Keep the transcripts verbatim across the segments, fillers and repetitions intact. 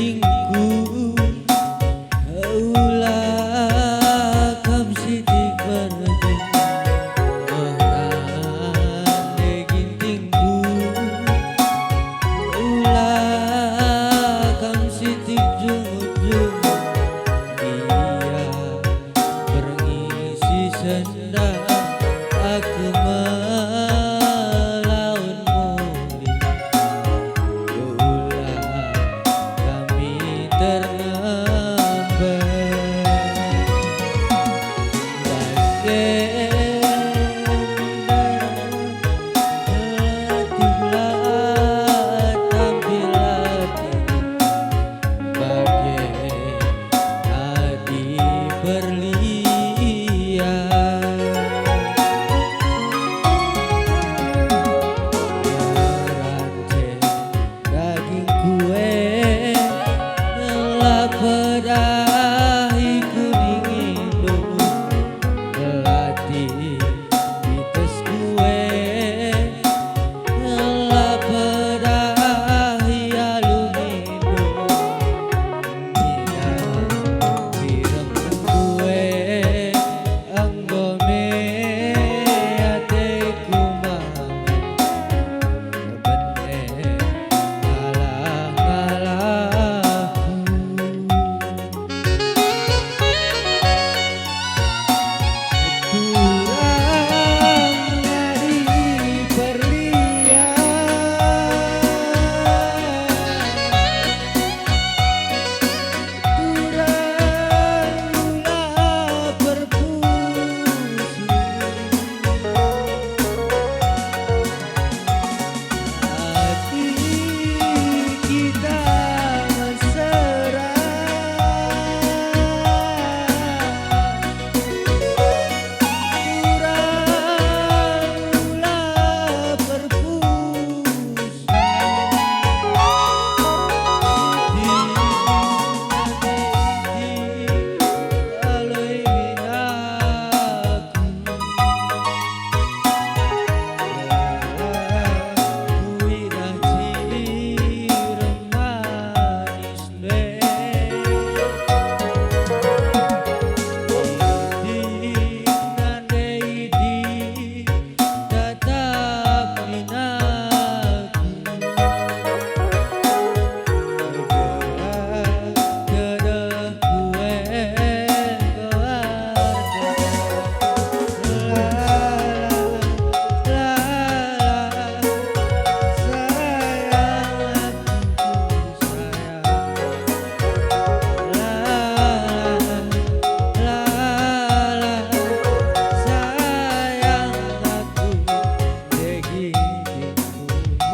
Gintingku, ula kam sitik berdin, oh, rande gintingku, ula kam sitik jungut-jungut, ia berngi si sendah aku melaut mulih. Ula kami ternember. Bagenda latihlah tampil latih, bage adi berlian. Rante dagingku e, la pedahi kuningindu, latih itesku e, la pedahi alu nindu. Nina si rempungku e, enggo me ateku mame, bene ngalah-ngalahku. Turang nari perlian, turang ula perpusung. Adi kita mesra, turang ula perpusung. Di, di, di, aloi aku.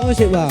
Musik, Bang.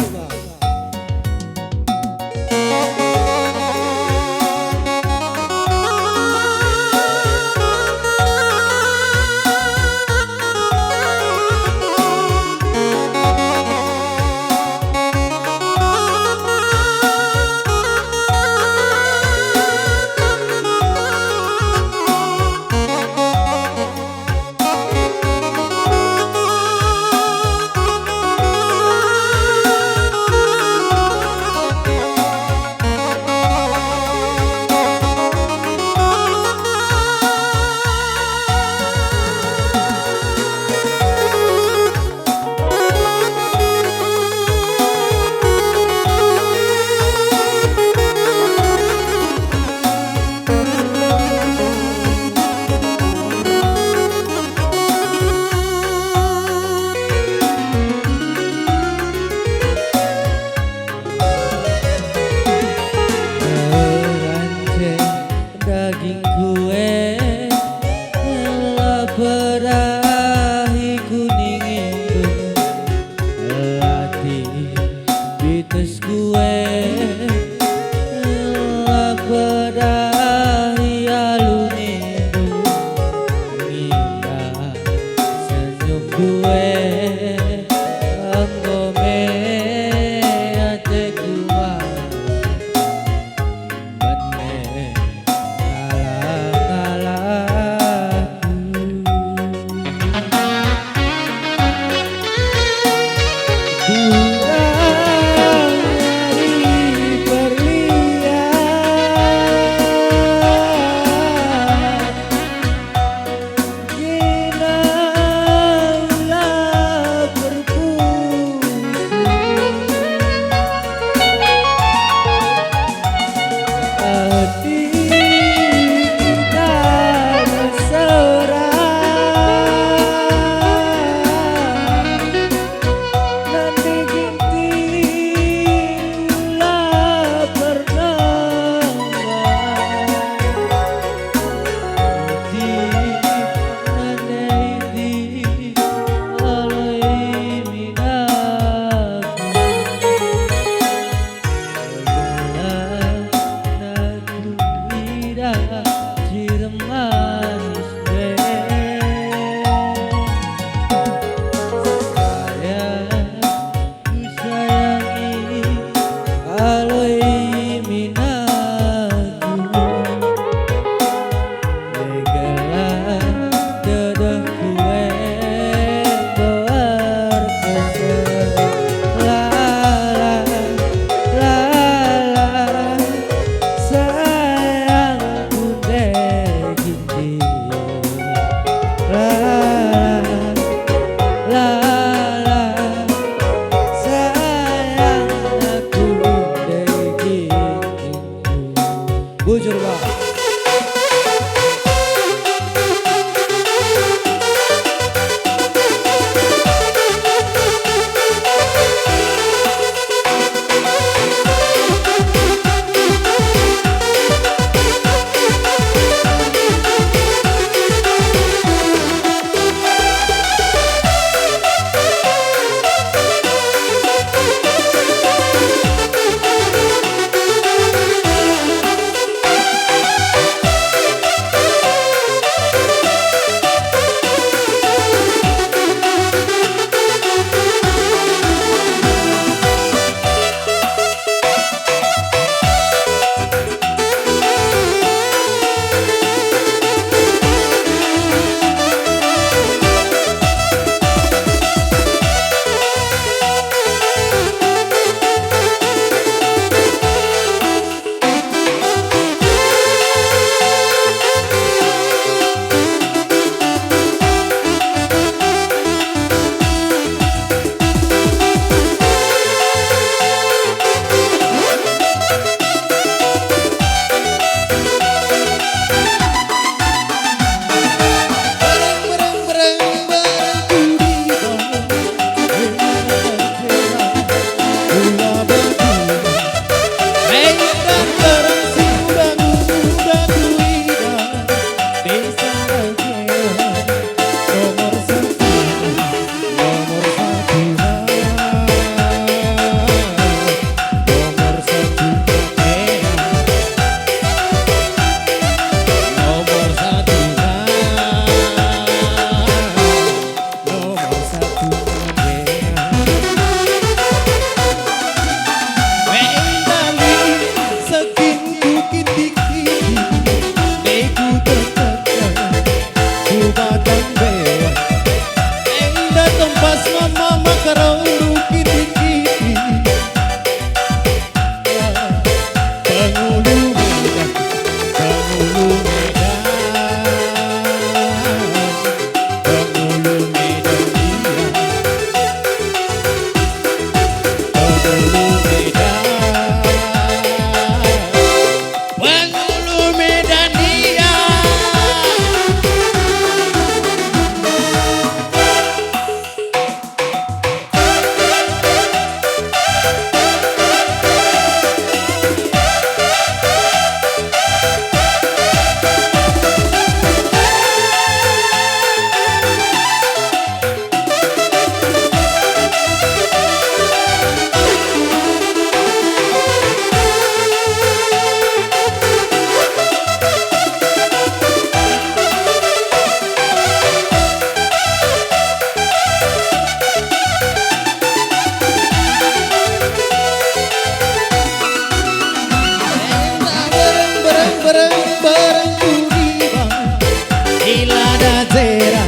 Tera,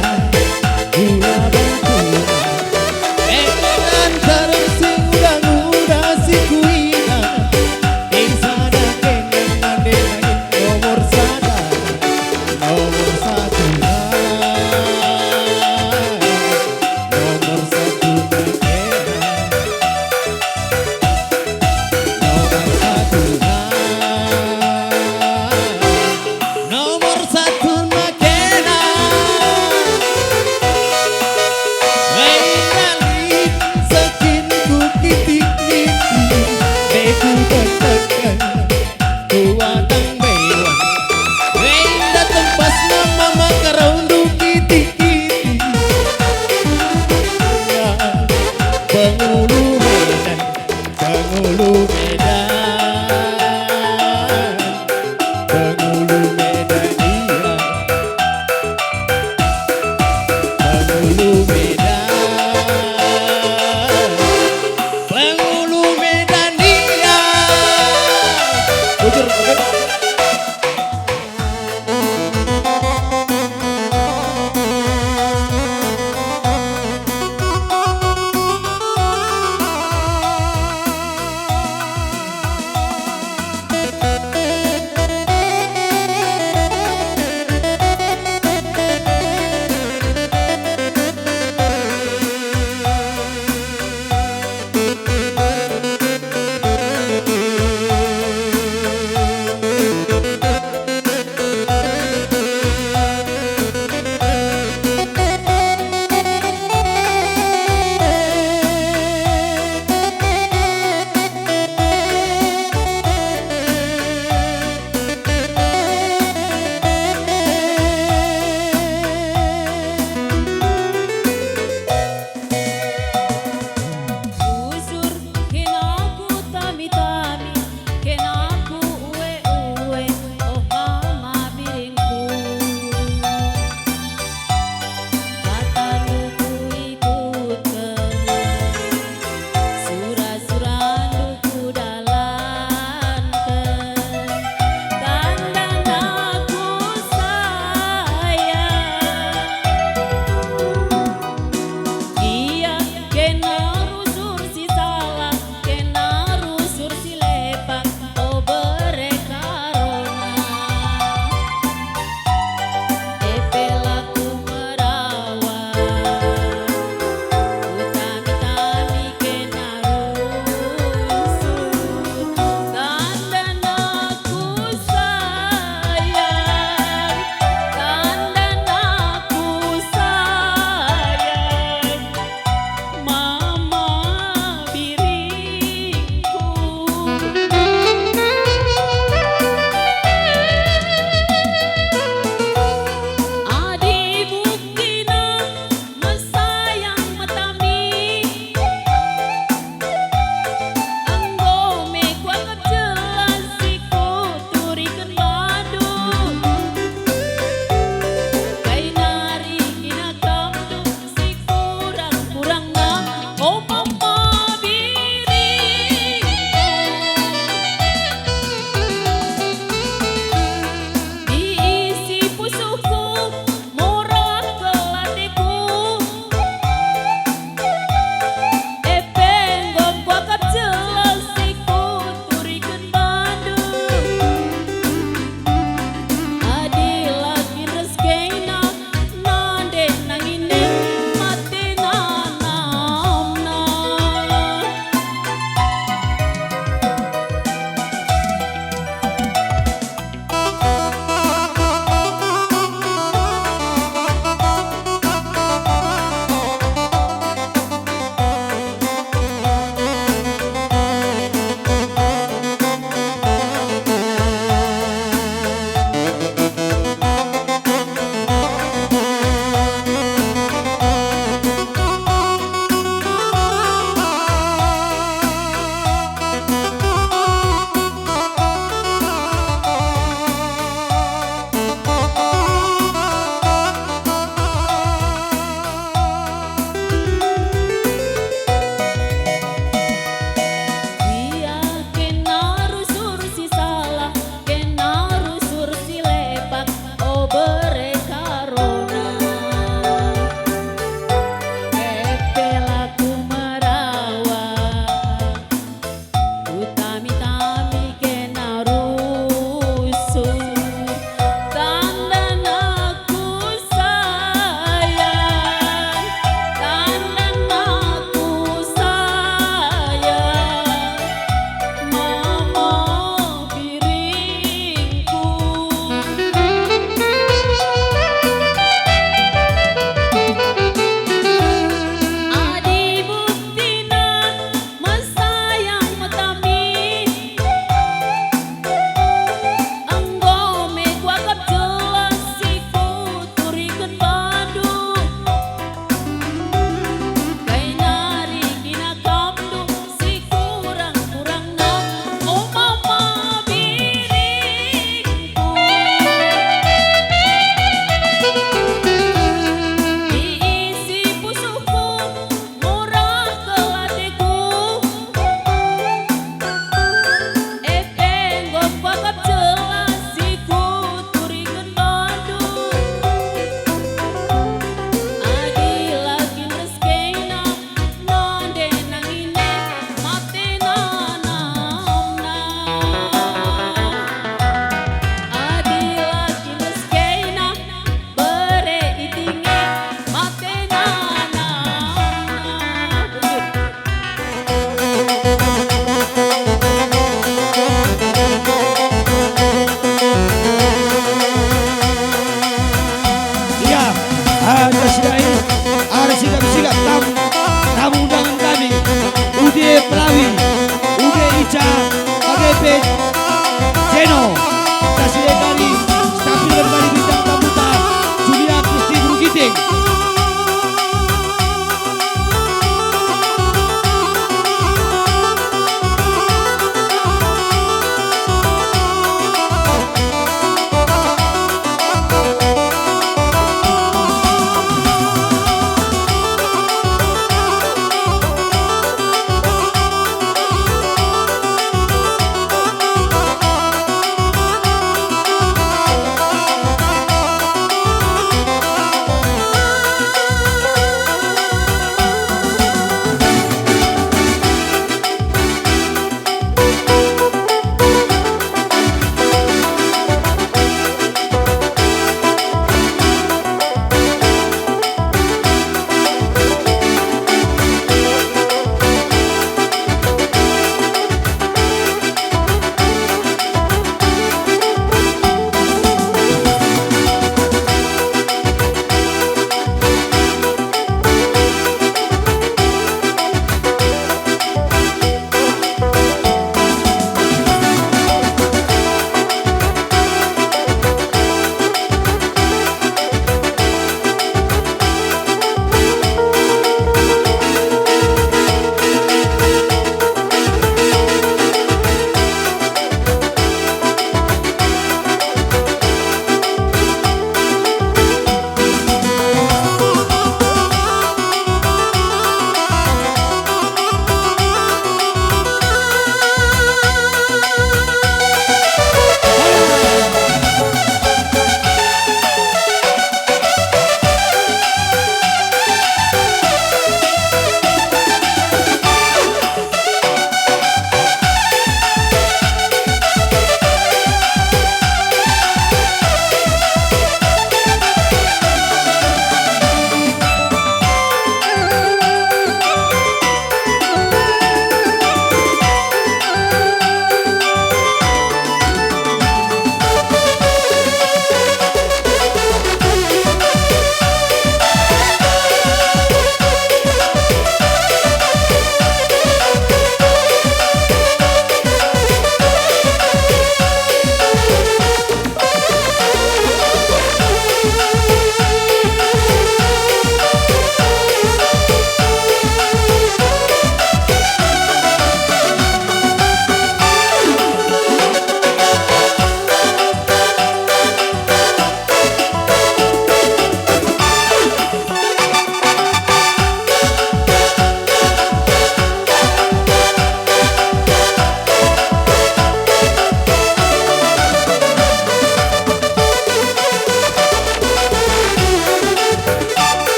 gula batu. Eh, antara si nguda-nguda si kuingat, di sana kena ngande main nomor sada, nomor satu, nomor satu, nomor satu, Nomor satu na kena.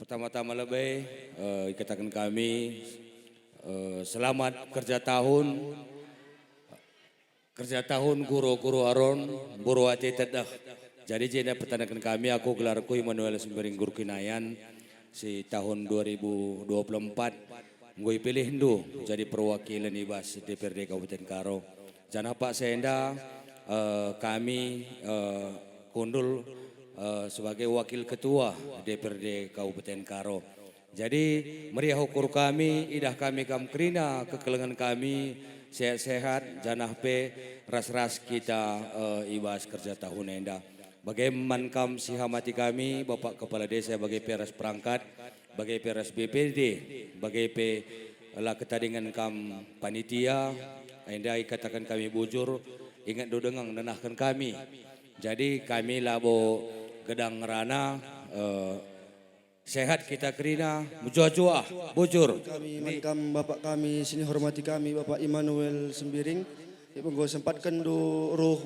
Pertama-tama lebe, eh, ikataken kami, eh, selamat kerja tahun, kerja tahun guru-guru Aron, guru ate tedeh. Jadi, jenda petaneken kami, aku gelarku Immanuel Sembiring Guru Kinayan, si tahun dua ribu dua puluh empat enggo ipilihndu jadi perwakilen i bas D P R D Kabupaten Karo. Janah paksa enda, eh, kami, eh, kundul, eh, sebagai wakil ketua D P R D Kabupaten Karo. Jadi, meriah ukur kami, idah kami kam kerina kekelengen kami, sehat-sehat, janah pe ras-ras kita, eh, i bas kerja tahun enda. Bage man kam si hamati kami, Bapak Kepala Desa, bage pe ras perangkat, bage pe ras B P D, bage pe la ketadingen kam panitia, enda ikataken kami bujur, ingetndu denga nenahken kami. Jadi kami labo gedang ngerana, eh, sehat kita kerina, mejuah-juah, bujur. Kami man kam, Bapak kami, si nihormati kami, Bapak Immanuel Sembiring, enggo sempatkenndu ruh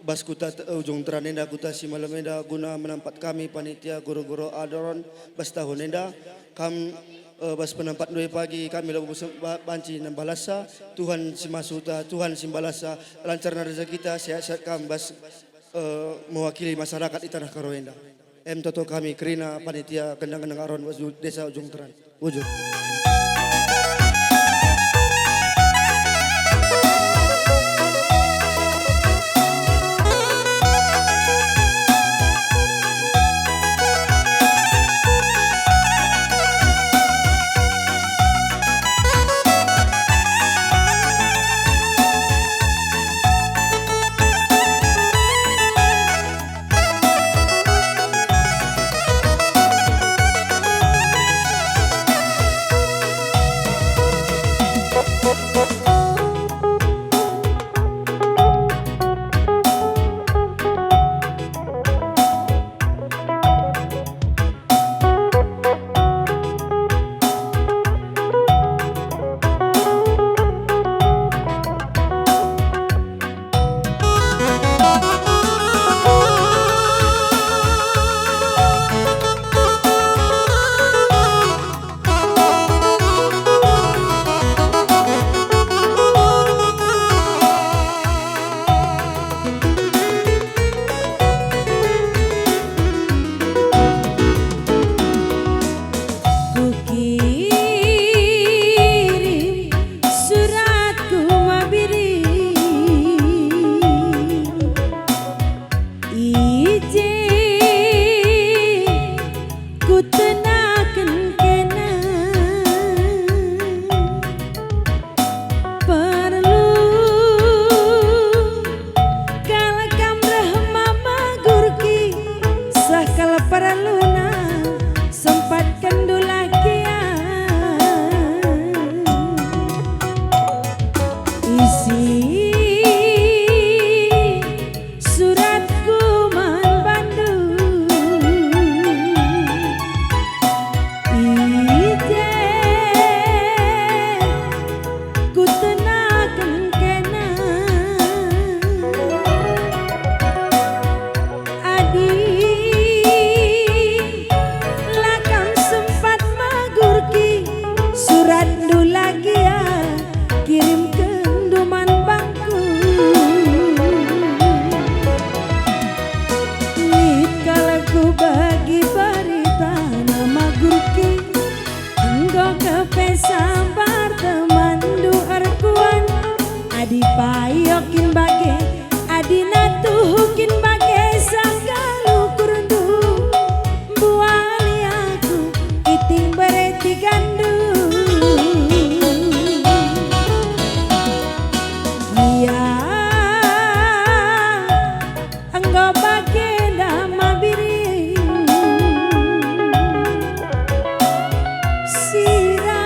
bas kuta te-, eh, Ujung Teran enda, kuta si malem enda, guna menampat kami panitia guru-guru Aron bas tahun enda. Kam, eh, bas penampatndu e pagi kami labo sem-, ba-, banci nambah lasa. Tuhan si masuta, Tuhan si mbalasa, lancarna rezekita, sehat-sehat kam bas, eh, mewakili masyarakat i Tanah Karo enda. Em toto kami kerina panitia gendang-gendang Aron Desa Ujung Teran. Bujur. Kukirim suratku Mabiring, i je kutenaken kena. Perlu kal kam reh Mama Gurki, seh kal perluna sempatkenndu lagian. Isi suratku man bandu, i je kutenaken kena. Adi la kam sempat Mama Gurki, suratndu lagia kirimkenndu man bangku. Lit kal kubegi berita Mama Gurki, enggo kepe sambar temanndu erkuan. Adi payo kin bage, adi natuhu kin bage, seh kal ukurndu, mbuali aku iting bereti gandu. Ia enggo bagenda Mabiring, sira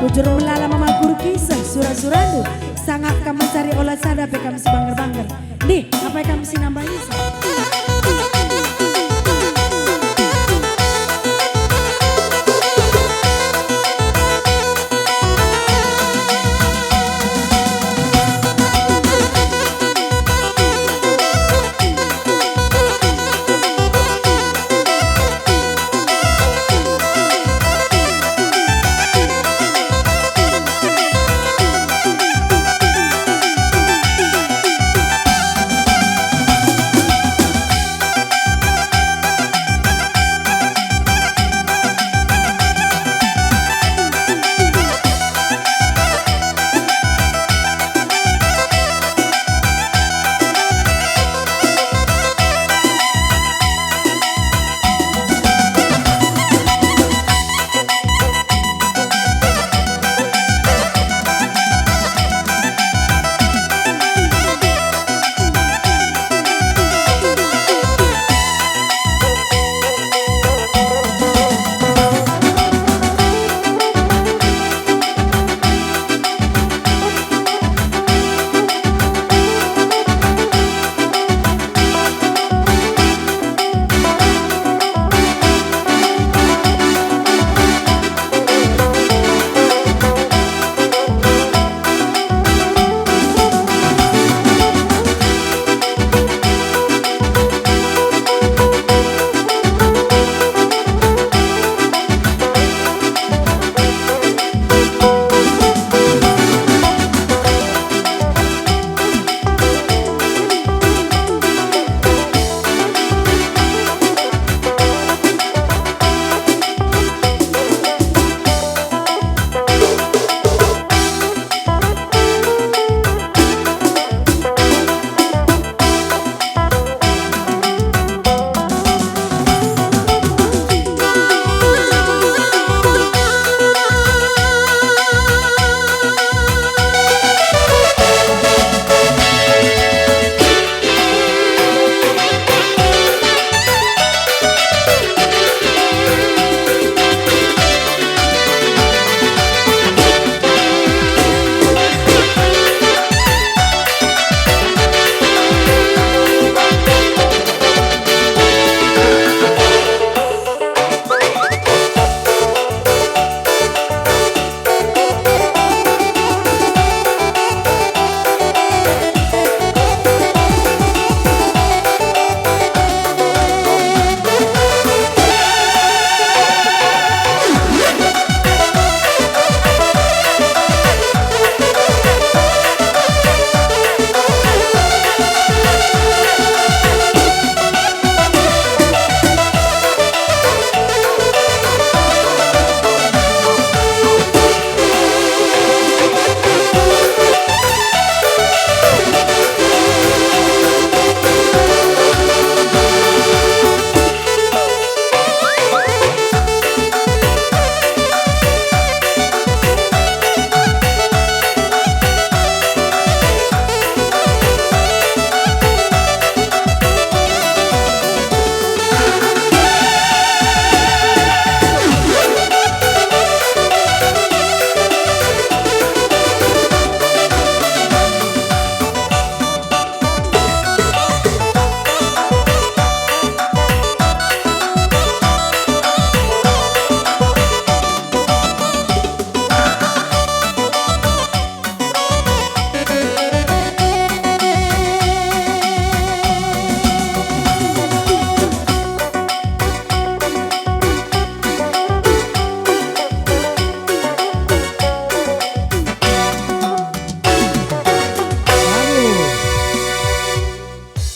Bujur melala mama guru kisah sura-surandu, sangap kam mencari ola sada pe kam si bangger-bangger. Nih, apai kam si nambahi sa?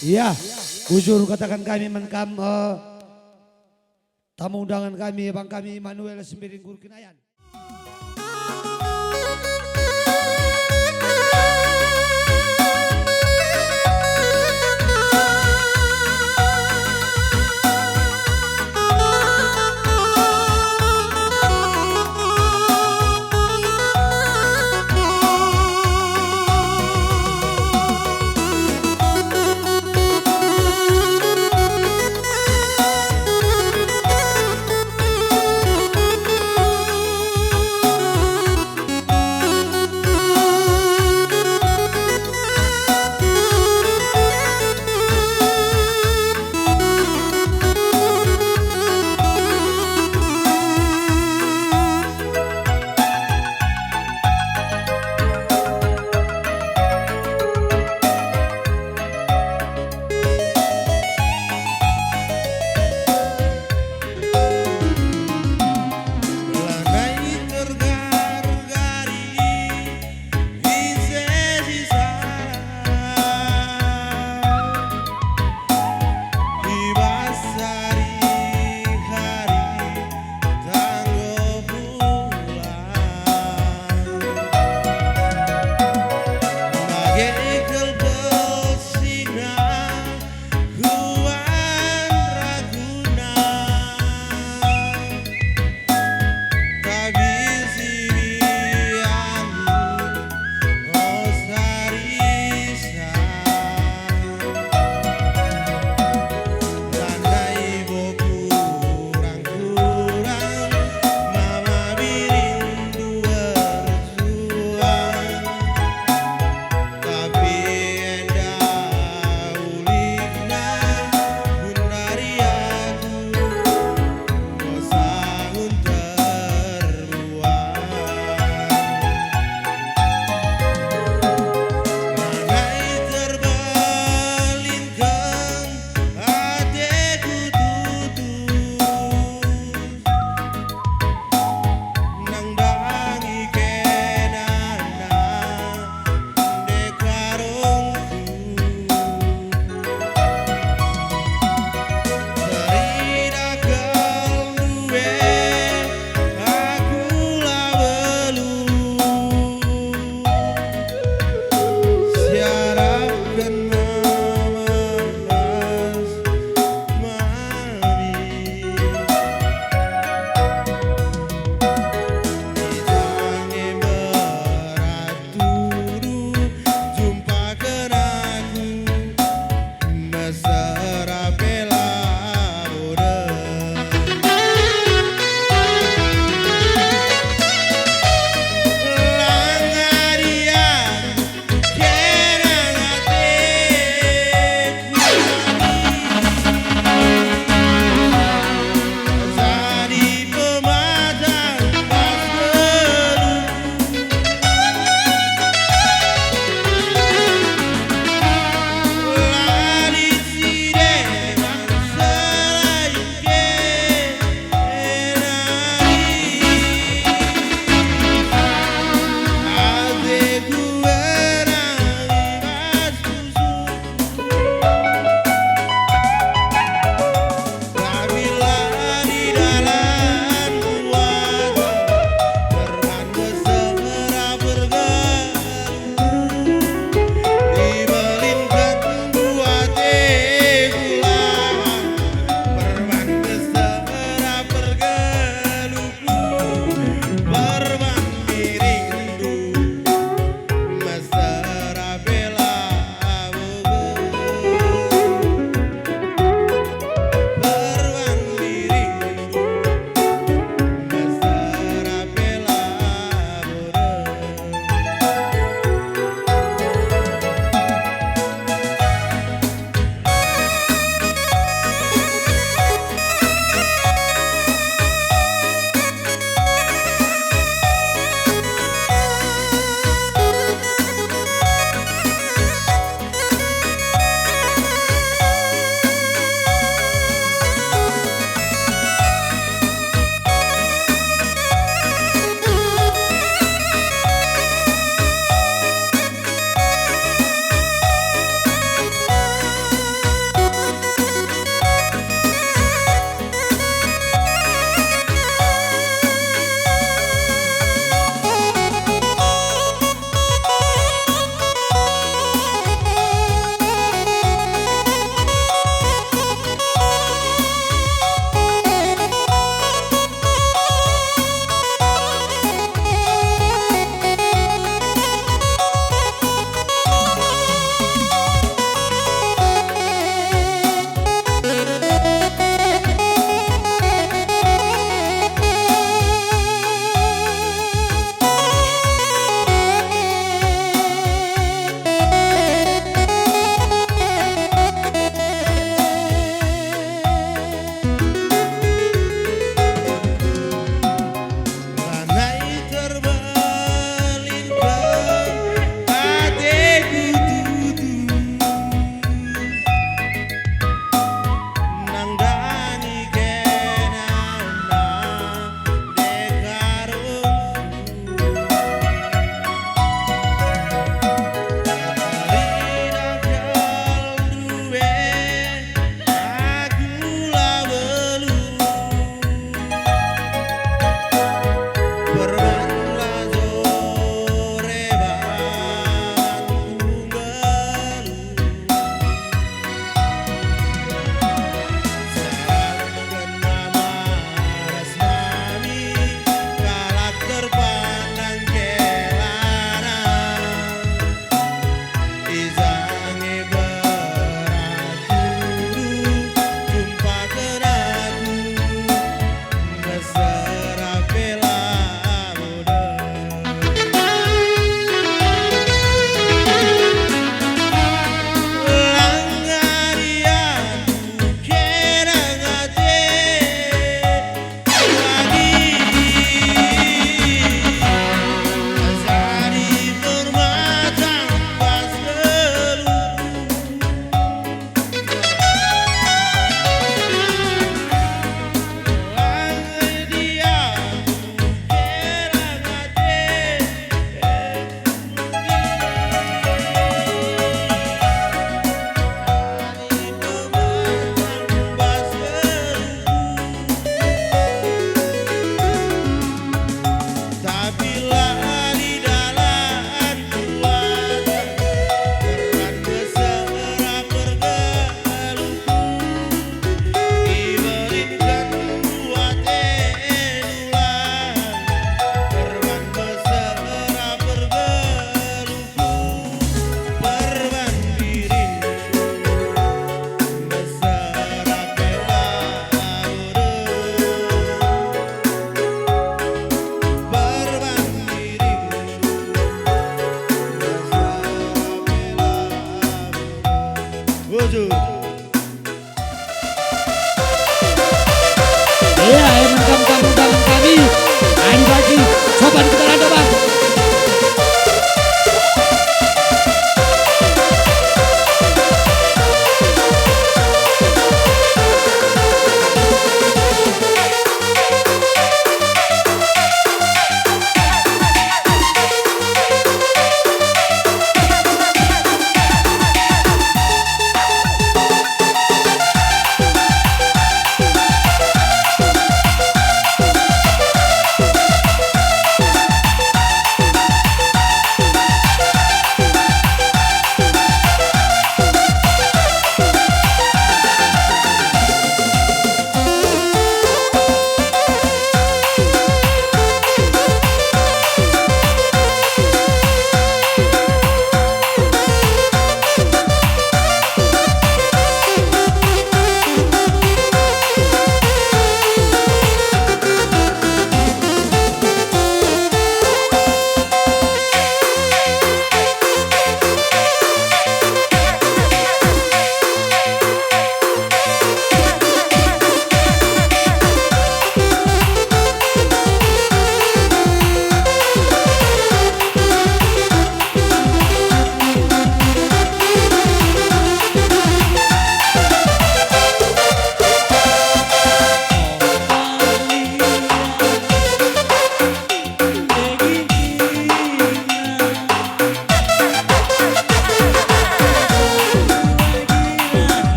Iya, bujur kataken kami man kam, eh, tamu undangen kami, abang kami Immanuel Sembiring Guru Kinayan.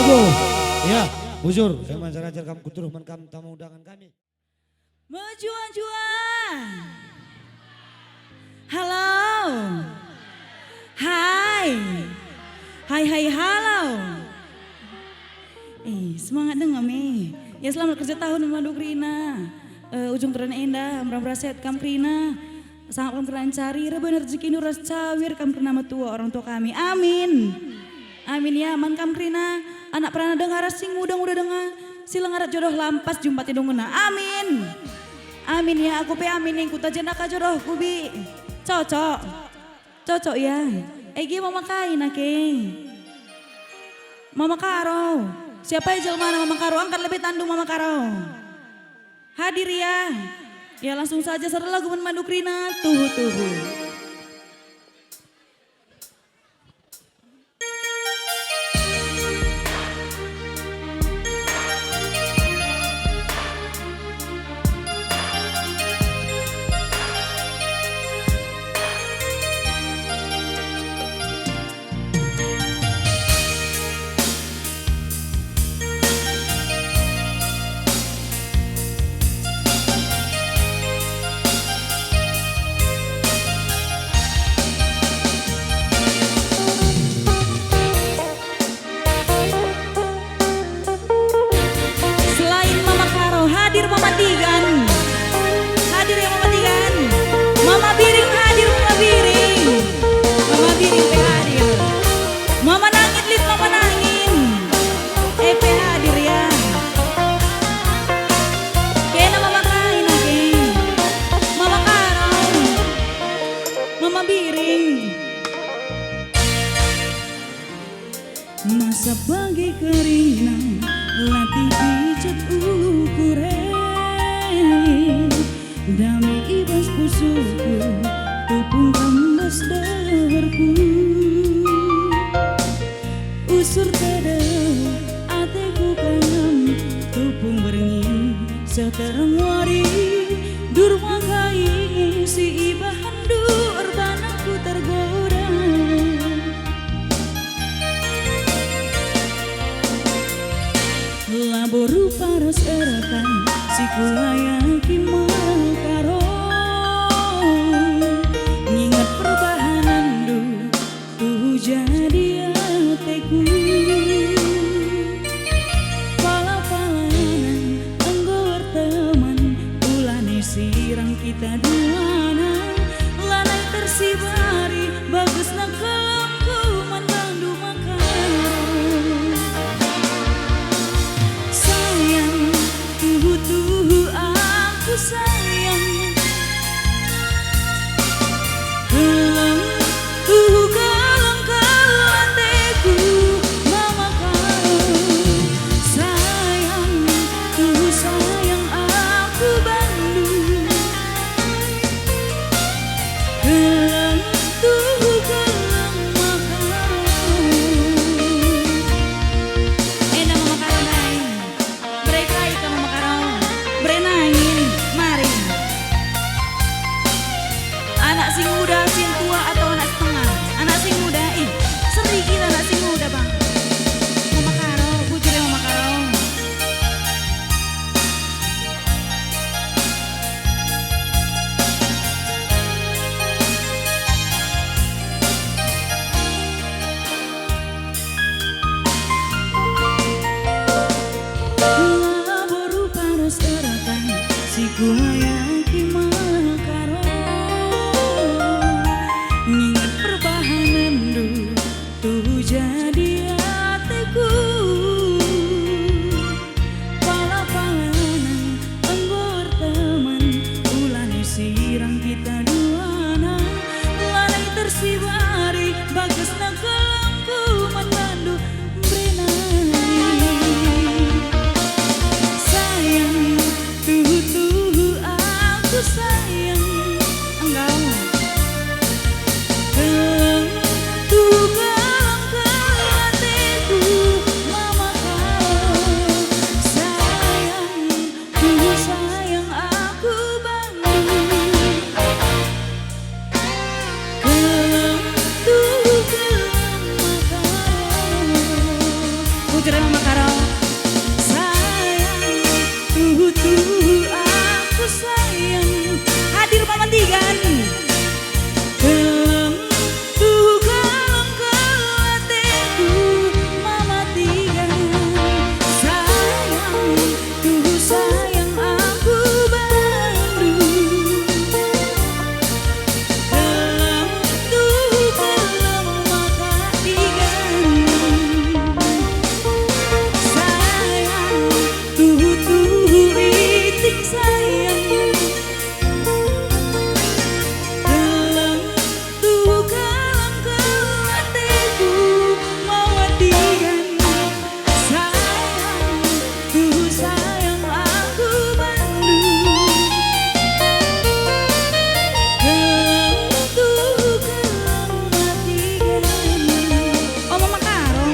Yo, ya, bujur, saya ajar-ajar kam kuturuh man kam tamu undangan kami. Mejuah-juah. Halo. Hai. Hai, hai, halo. Eh, semangat denga me. Ya, selamat kerja tahun, Madu Kerina. Eh, ujung tahun enda, mera-mera sehat kam kerina. Sangap kam kerina ncari, rebe rejekindu ras cawir kam kerina metua orang tua kami. Amin. Amin ya, man kam kerina, anak perana denga ras si nguda-nguda denga, si la ngarap jodoh lampas jumpati dunguna. Amin. Amin ya, aku pe amin ningku, tajen aka jodohku, Bi. Cocok. Cocok ya. Egi Mama Kain ake. Mama Karo. Siapa e jelmana Mama Karo? Angkat lebe tandu Mama Karo. Hadir ya. Ya, langsung saja sada lagu man Madu Kerina, tuhu-tuhu. Selain Mama Karo, hadir Mama Tigan. Hadir ya Mama Tigan. Mama Biring hadir, Mama Biring. Mama Biring pe hadir. Mama Nangin lit, Mama Nangin. E pe hadir ya. Kena Mama Kain ake. Mama Karo. Mama Biring. Masa bage kerina, latih picet ulu kure. Dame i bas pusuhku, tupung kam bas deherku. Usur tedeh ateku kam, tupung berngi seh terang wari. Durma kai si ibahanndu, erbahanku tergoda. Labo rupa ras eratan si kulayaki Mama Karo. Nginget perbahananndu, tuhu jadi ateku. Pala-palanen enggo erteman, ulana sirang kita duana. Lanai tersibari, bagesna kelengku man bandu Mama Karo. Sayang, tuhu-tuhu aku Jerema Karo. Sayang, tuhu-tuhu aku sayang. Hadir Mama Tigan. Keleng, tuhu keleng, keleng ateku, Mama Tigan. Sayang, tuhu sayang aku bandu. Keleng, tuhu keleng, Mama Tigan. Sayang, tuhu-tuhu iting sayang. Keleng, tuhu keleng, keleng ateku, Mama Tigan. Sayang, tuhu sayang aku bandu. Keleng, tuhu keleng, Mama Tigan. Oh, Mama Karo.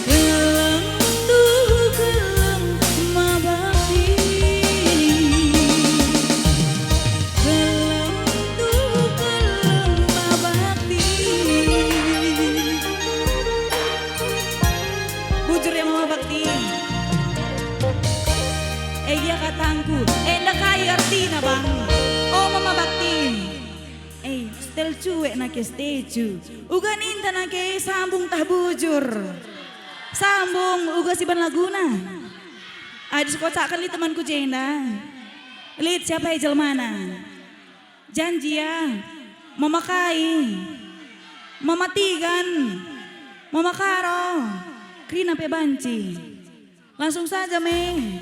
Keleng, tuhu keleng, Mama Bakti. Keleng, tuhu keleng, Mama Bakti. Bujur ya, Mama Bakti. Eh, iya katangku. Eh, enda kai artina, Bang? Oh, Mama Bakti. Eh, stel cuek nake stecu. Uga ninta nake sambung tah bujur. Sambung uga siban laguna. Adi sikocakken lit temanku jenda. Lit siapa e jelmana? Janji ya. Mama Kai. Mama Tigan. Mama Karo. Kerina pe banci. Langsung saja me.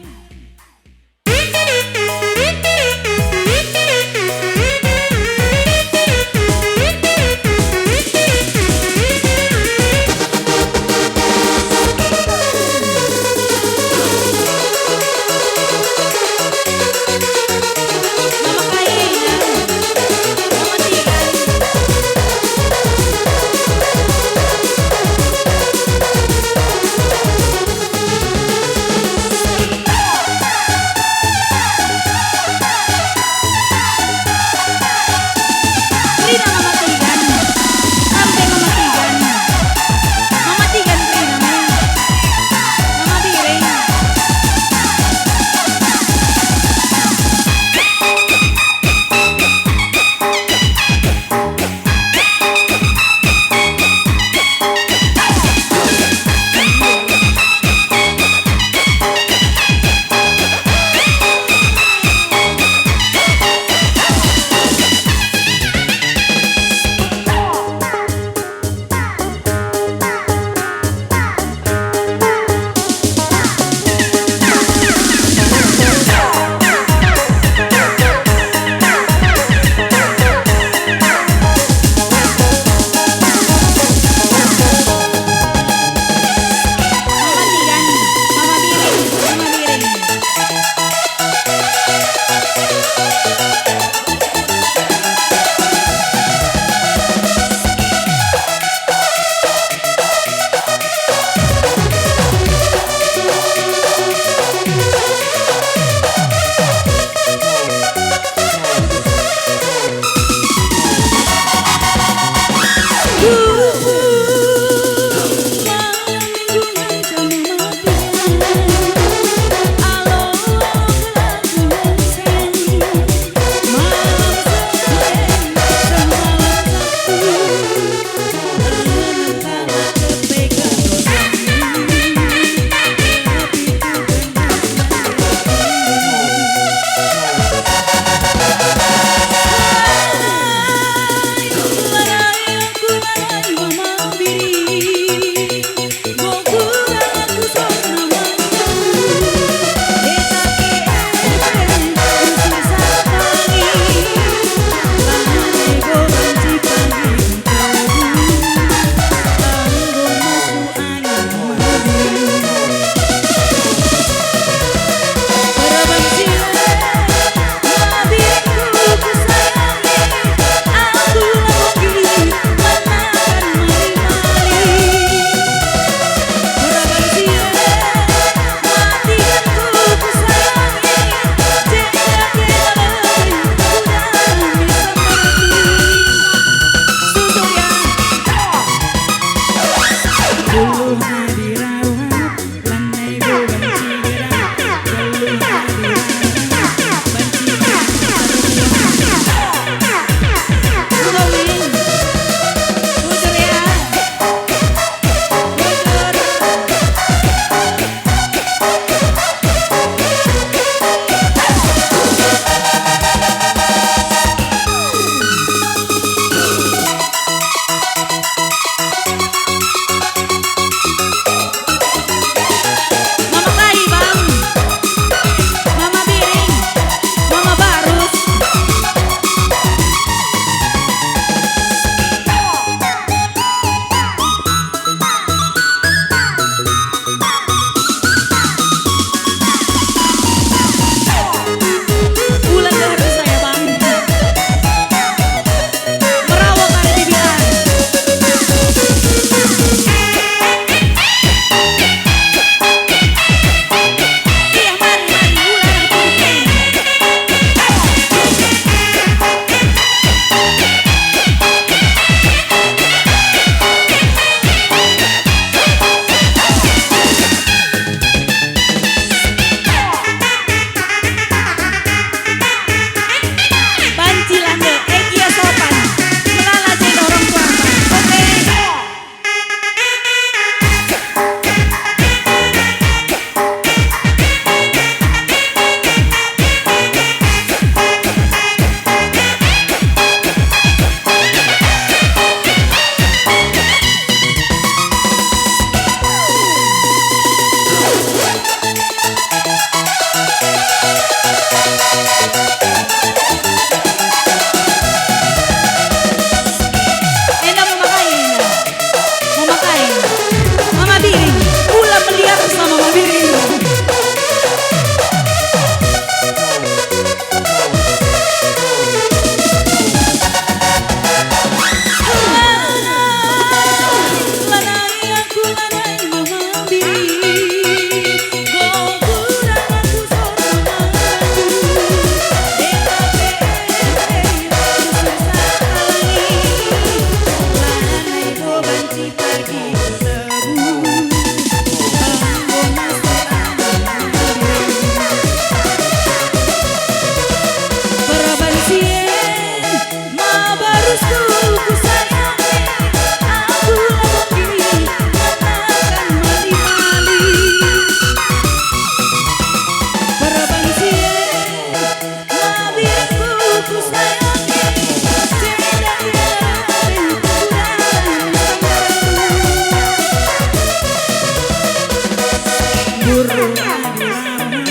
Burung adi rame,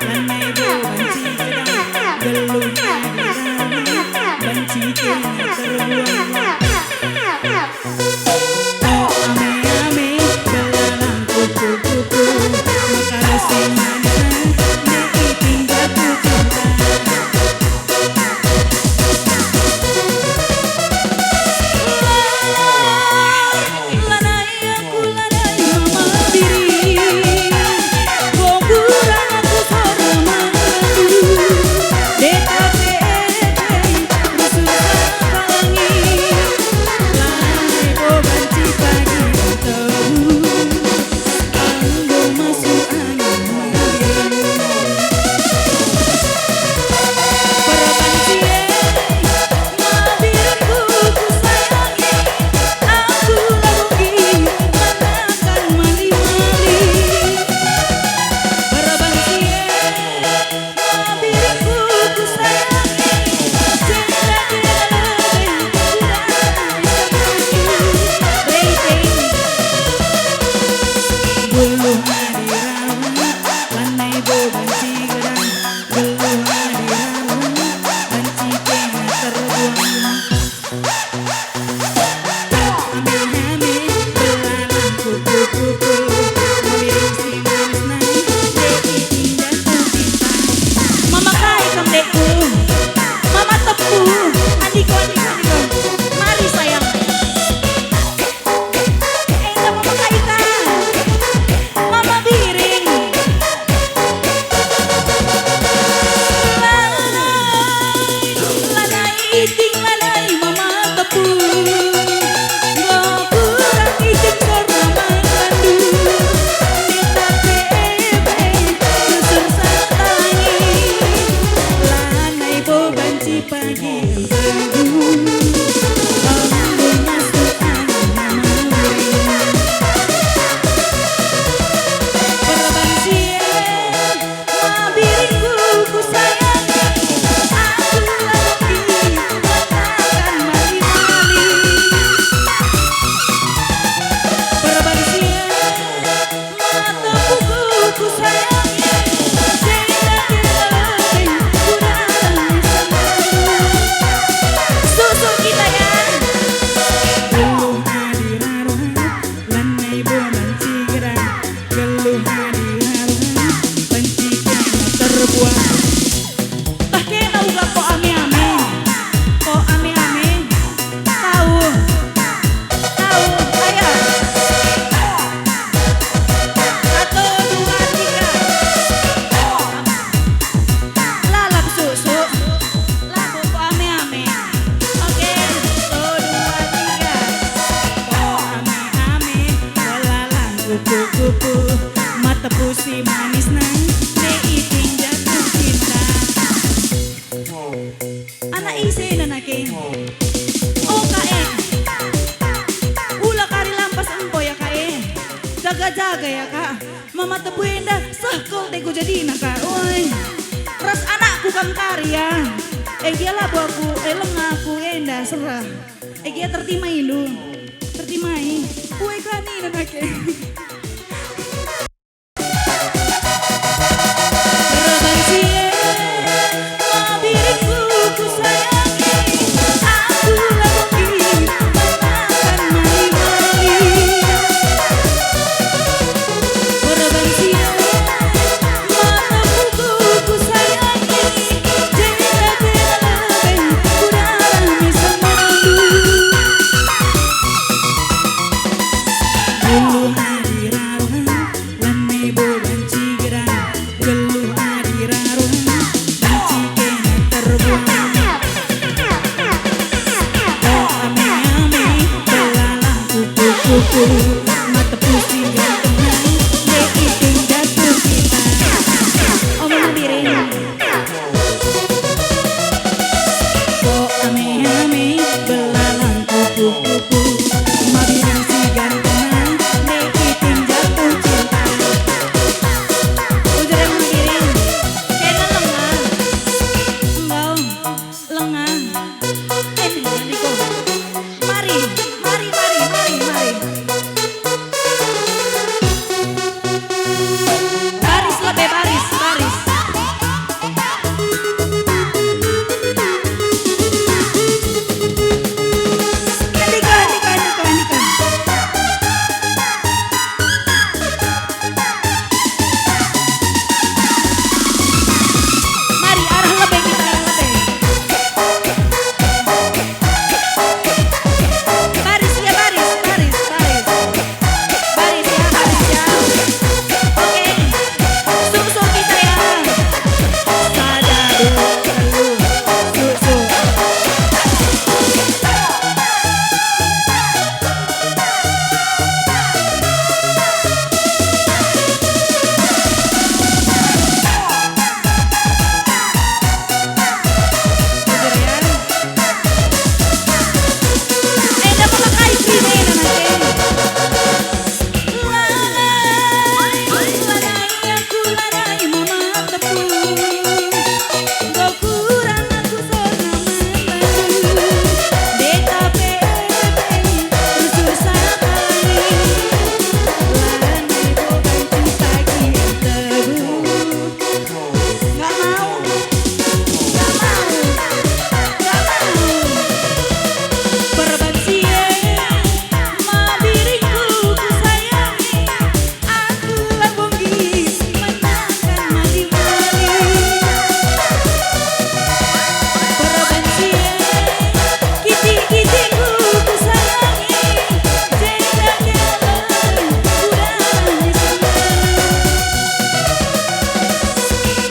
lanai bo banci gedang, geluh adi rame, banci kena terbuang. Oh, ame-ame, belalang kupu-kupu, maka rasa manis, nai iting jatuh cinta. Lanai aku, lanai mama biring, gogurang aku sora mandu, deta pe ebe, rusur sapa langi, lanai bo banci pagi tau. Enggo masuk angin. Perban si e, mabiringku kusayangi, aku labo nggit manakan mali-mali. Perban si e, mabiringku kusayangi, jenda-jenda lebe, udah rating. Geluh adi rame, lanai bo banci gedang. Geluh adi rame, banci kena terbuang. Ame-ame, belalang kupu-kupu, mabiring si manis nai, dek iting jatuh cinta. Mama kai kam, dekku? Mama tepu. Andiko, andiko, andiko. Mari, sayang. Enda mama kai ka? Mama biring. Lanai, lanai iting, lanai mama tepu. Enggo kurang iting sora mandu. Minta pe ebe, rusur sata langi. Lanai bo banci pagi. Mataku kusayangi, jenda-jenda lebe, kurang sempurna. Susu kita ya. Geluh adi rame, lanai bo banci gedang. Geluh adi rame, banci kena terbuang. Tah kena uga ko ame-ame. Ko ame-ame. Tau. Tau. Ayo. Satu, dua, tiga. Lalap susu. Labo ko ame-ame. Oke. Satu, dua, tiga. Ko ame-ame. Belalang kupu-kupu. Mata pusi manis nai. Nai iting jatuh cinta. Anak ise nana ke? Oh, ka e. Ula kari lampas engko ya, ka e. Jaga-jaga ya, ka. Mama tepu enda, seh kol te ku jadina, ka. Oi. Ras anakku kam kari ya. Eh, gia labo aku, eh, lenga aku enda, serah. Eh, gia tertima indu. Tertimai. Kue kani nana ke. Lanai bo banci gerah, geluh adi rarung, banci kena terbuang. Oh, ame-ame, belalang kupu-kupu, mata pusi ganteng, dek iting jatuh cinta. Oh, Mama Biring. Ko ame-ame belalang kupu-kupu, mabirang si ganteng, dek iting jatuh cinta. Ujar Mama Biring, kena lenga. Enggau, lenga. Eh, Niko. Mari, mari, mari, mari, mari.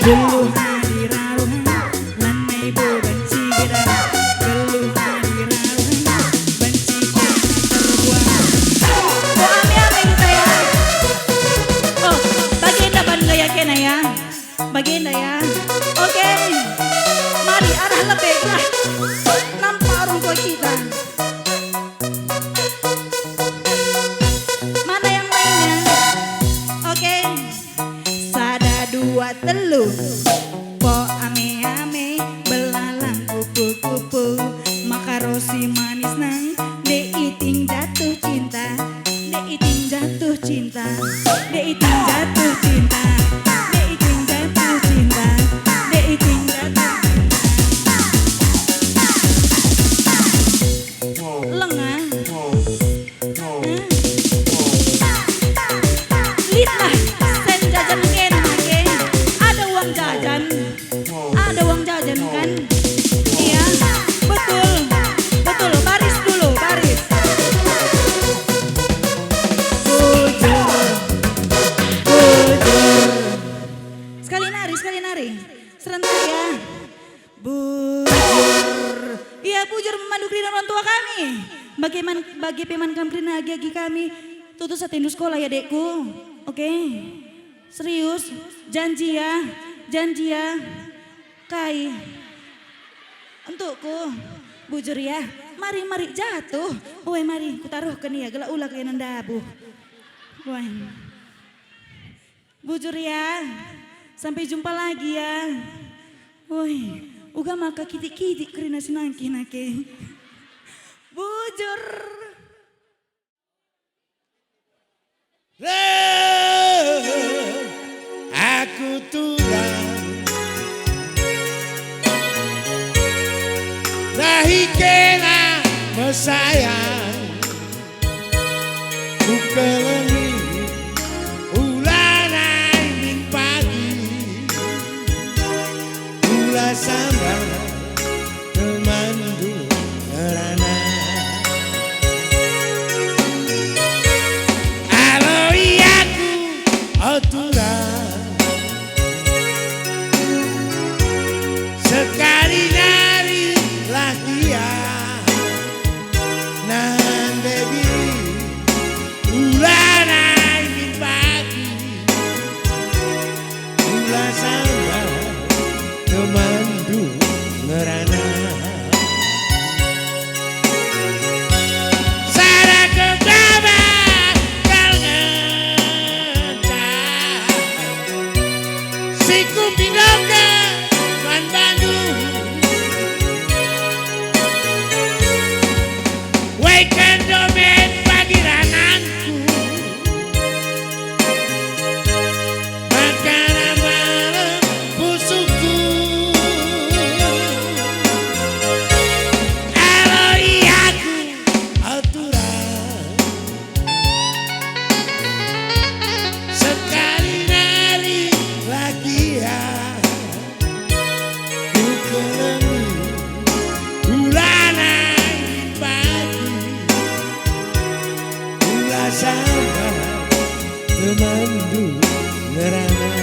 Geluh adi rauh, lanai bo banci gedar. Geluh adi rauh, banci kena terbuang. Bo ame-ame kita ya. Oh, bagenda ban gaya kena ya. Bagenda ya. Oke. Mari arah lebe lah. Nampak orang tua kita. Mana yang lainnya? Oke. Sada, dua, telu. Po ame-ame, belalang kupu-kupu, makarosi manis nang, de iting jatuh cinta, de iting jatuh cinta, de iting jatuh cinta, de iting jatuh cinta, de iting jatuh cinta. Lengah. Lit lah, sen jajan ngena age. Ada uang jajan. Ada uang jajan, kan? Iya, betul. Betul, baris dulu, baris. Bujur. Bujur. Sekali nari, sekali nari. Serentak, ya. Bujur. Ia bujur memandu kerina orang tua kami. Bage man, bage pe man kam kerina agi-agi kami. Tutus atendu sekolah ya, dekku. Oke. Serius? Janji ya? Janji ya? Kai? Untukku. Bujur ya? Mari, mari jatuh. Oe, mari kutaruhken ia gelah ula kena ndabuh. Wah. Bujur ya. Sampai jumpa lagi ya. Woi, uga maka kitik-kitik kerina si nangkih nake. Bujur. Reh, aku turang. Dahi kena mesayang. Kukelengi ula nai min pagi, ula sambal temanndu ngerana. Alo iaku, o turang, sekali nari lah gia. Nande diri, ula nai min pagi, ula sambal temanndu ngerana. Sada kebaba kal ngenca, si kupindoken man bandu. Waiken domen pagi rananku, maka malem pusuhku. Alo iaku, o turang, sekali nari lah gia. Kukelengi ula nai pagi, ula sambal temanndu ngerana.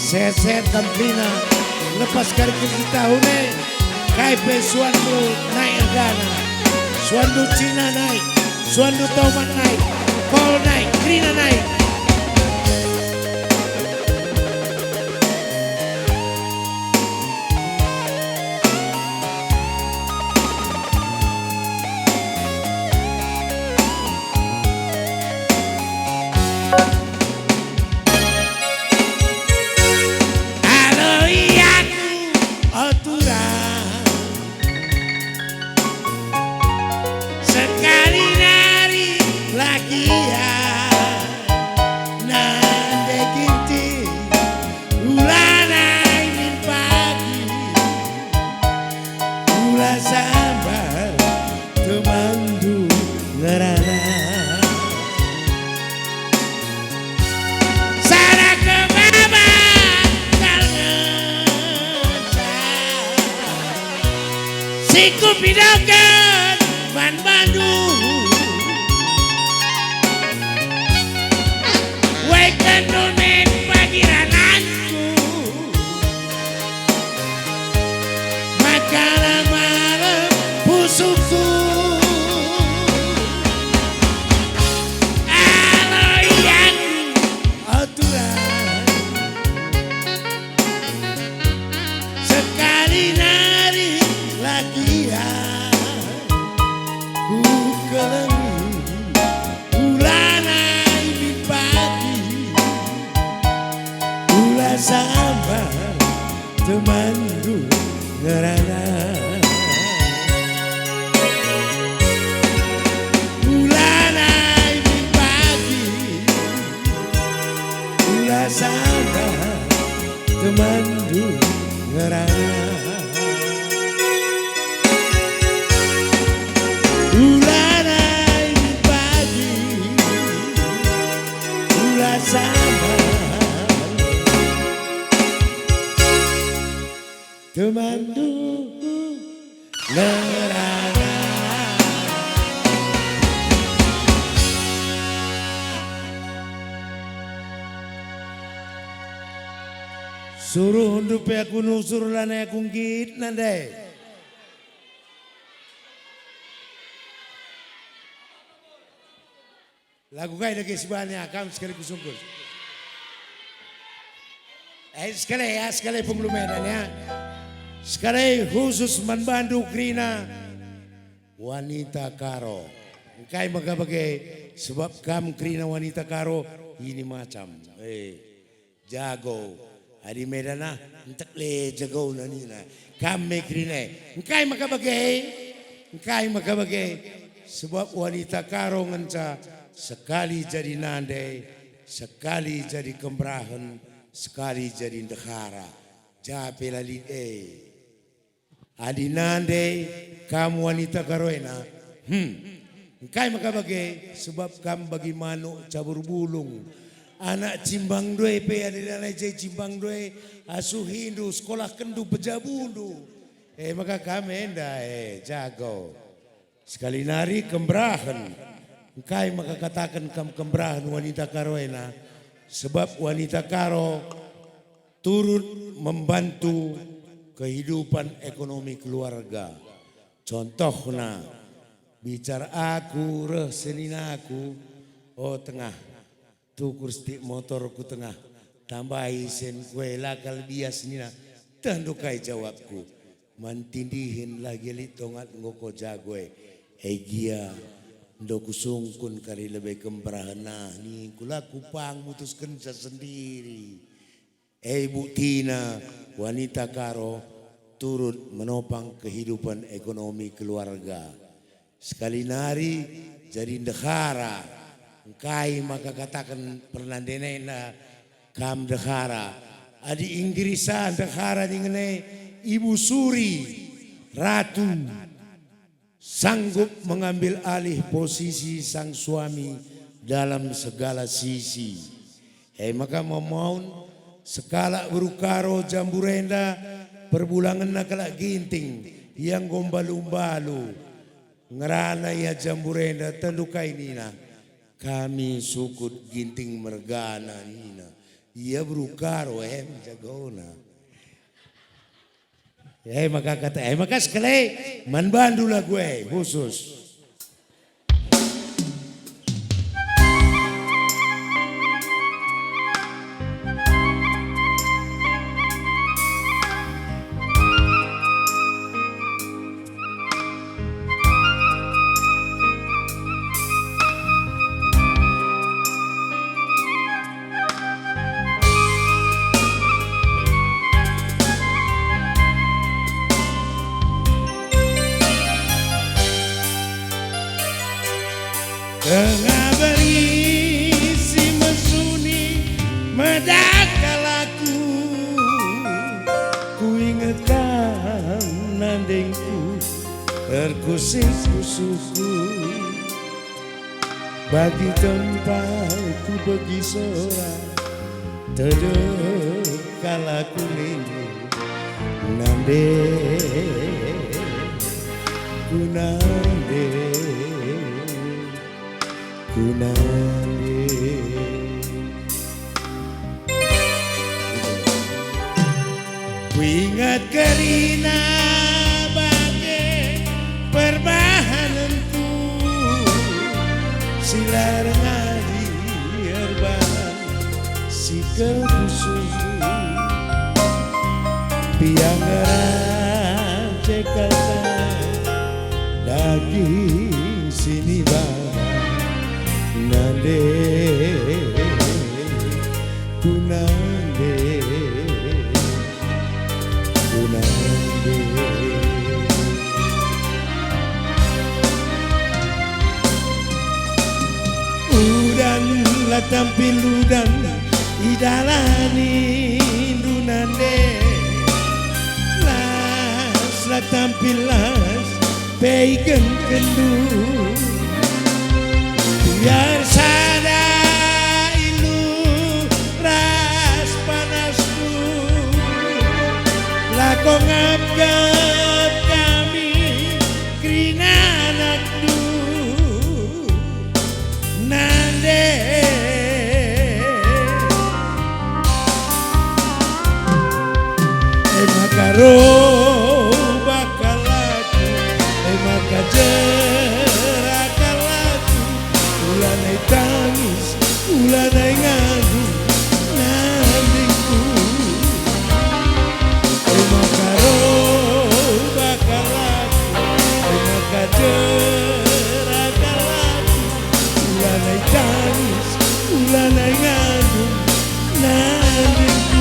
Sehat-sehat kam kerina, lepas kari kecitahun e, kai pe suanndu nai ergana. Suanndu Cina nai, suanndu Tomat nai, Kol nai, kerina nai. Alo iaku, o turang, sekali nari lah gia. Nande ginting, ula nai min pagi, ula sambal temanndu ngerana. Sada kebaba kal ngenca, si kupindoken man bandu. Suku. Aloyan. Aturan. Sekali nari lagian ku kelengi, ulanai min pagi, ula sambar temanndu ngerana. Ulanai min pagi, ula sambar temanndu ngerana. Ulanai min pagi, ula sambar temanndu ngerana. Suruhndu pe aku nusur, lanai aku nggit nande. Lagu kai dage si banya kam sekali kusungkun. Eh, sekali ya, sekali pengulu Medan ya. Sekali khusus man bandu kerina wanita Karo. Engkai maka bage, sebab kam kerina wanita Karo ini macam. Eh. Jago. Adi Medan ah, entek le jagona nina. Kam me kerina e. Engkai maka bage? Engkai maka bage? Sebab wanita Karo ngenca sekali jadi nande, sekali jadi kemberahen, sekali jadi ndehara. Ja pe la lit e. Adi nande kam wanita Karo ena, hmm, engkai maka bage? Sebab kam bagi manuk cabur bulung. Anak cimbangndu e pe adi lanai jadi cimbangndu e, asuhindu, sekolahkenndu, pejabundu. E maka kam enda, e, jago. Sekali nari kemberahen. Engkai maka kataken kam kemberahen wanita Karo ena? Sebab wanita Karo turut membantu kehidupan ekonomi keluarga. Contohna, bicar aku reh seninaku, "O tengah, tukur sitik motor ku tengah, tambahi sen kue lakal bias," nina. Tehndu kai jawabku? "Man tindihen lagi lit tongat enggo ko jago e." E gia, ndo kusungkun kari lebe kemberahen ah ningku, la kupang mutuskenca sendiri. E buktina wanita Karo turut menopang kehidupan ekonomi keluarga. Sekali nari jadi ndehara, engkai maka kataken pernandenena kam ndehara? Adi Inggris ah ndehara dingen e ibusuri ratu. Sanggup mengambil alih posisi sang suami dalam segala sisi. E maka mamaun sekalak beru Karo Jambur enda, perbulangenna kalak Ginting, ia enggo mbalu-mbalu. Ngerana ia Jambur enda, tehndu kai nina, "Kami sukut Ginting mergana," nina. Ia beru Karo, em jagona. E maka kata, e maka sekali man bandu lagu e khusus. Tengah beri si mesuni medak kal aku, kuinget kam nandengku erkusik pusuhku. Bagi tempat ku begi sora, tedep kal aku nande, nande, ku nande, ku nande. Kuingat kerina bage permainan Pilar ngadi erban si kerpusung, piang rancek kalak daging sini baba. Nande, ku nande. Ku nande. Udan la tampil udan i dalanindu nande. Las la tampil las peigenkenndu. Biar sada ilu ras panasku, lako ngapgap kami kerina anakndu. Nande. E maka roh bakal aku, e maka jerak kalak aku, ulanai tangis, ulanai ngadu, nandingku. E maka roh bakal aku, e maka jerak kalak aku, ulanai tangis, ulanai ngadu, nandingku.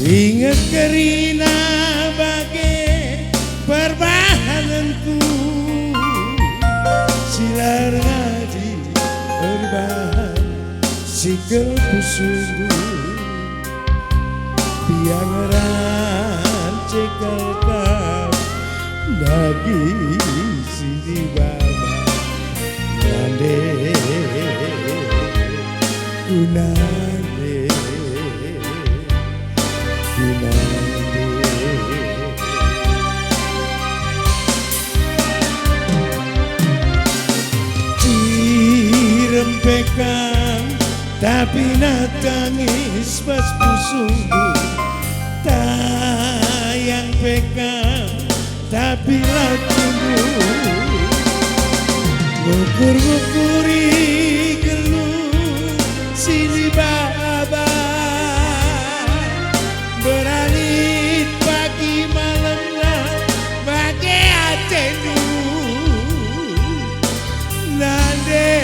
Inget kerina bage perbahanenku, si la erngadi erbahan si kerpusungku. Piang rancek kalak daging sini baba. Nande, ku nande, ku nande. Cirem pe kam, tapi natangis bas pusungku. Tayang pe kam, tapi lakundu ngukur-ngukuri geluh sini baba. Beralit pagi malemna bage atendu. Nande.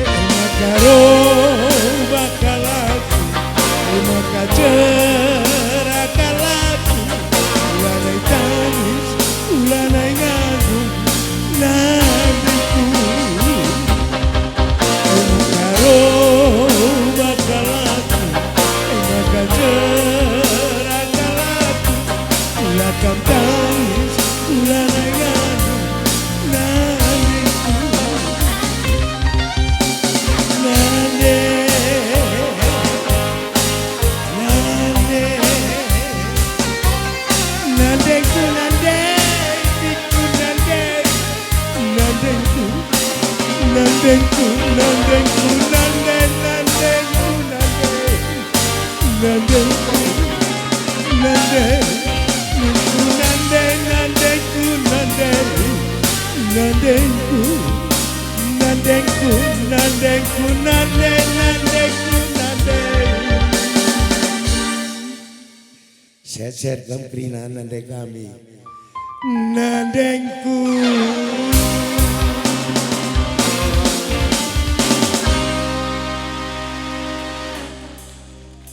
E maka roh bakal aku, e maka jerak kalak aku, ulanai tangis, ulanai ngadu, nandingku. E maka roh bakal aku, e maka jerak kalak aku, ula kam tangis, ulanai ngadu, nandingku. Nande, nande, nandingku, nande, nandingku, nande, nandingku, nandingku, nandingku, nande, nandingku, nande. Nandingku, nande, nandingku, nande, nandingku, nande, nandingku, nandingku, nandingku, nande, nandingku, nande. Sehat-sehat kam kerina nande kami. Nandingku.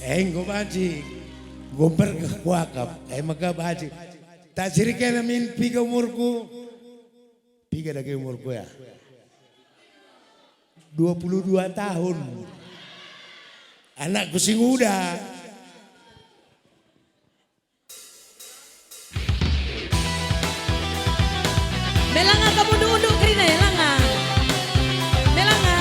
Enggo banci Gomper ke kuakap, eh, maka baci. Tak siriken min piga umurku? Piga dage umurku ya? Dua puluh dua tahun. Anakku si nguda. Melanga kamu unduk-unduk kerina ya, langa. Melanga.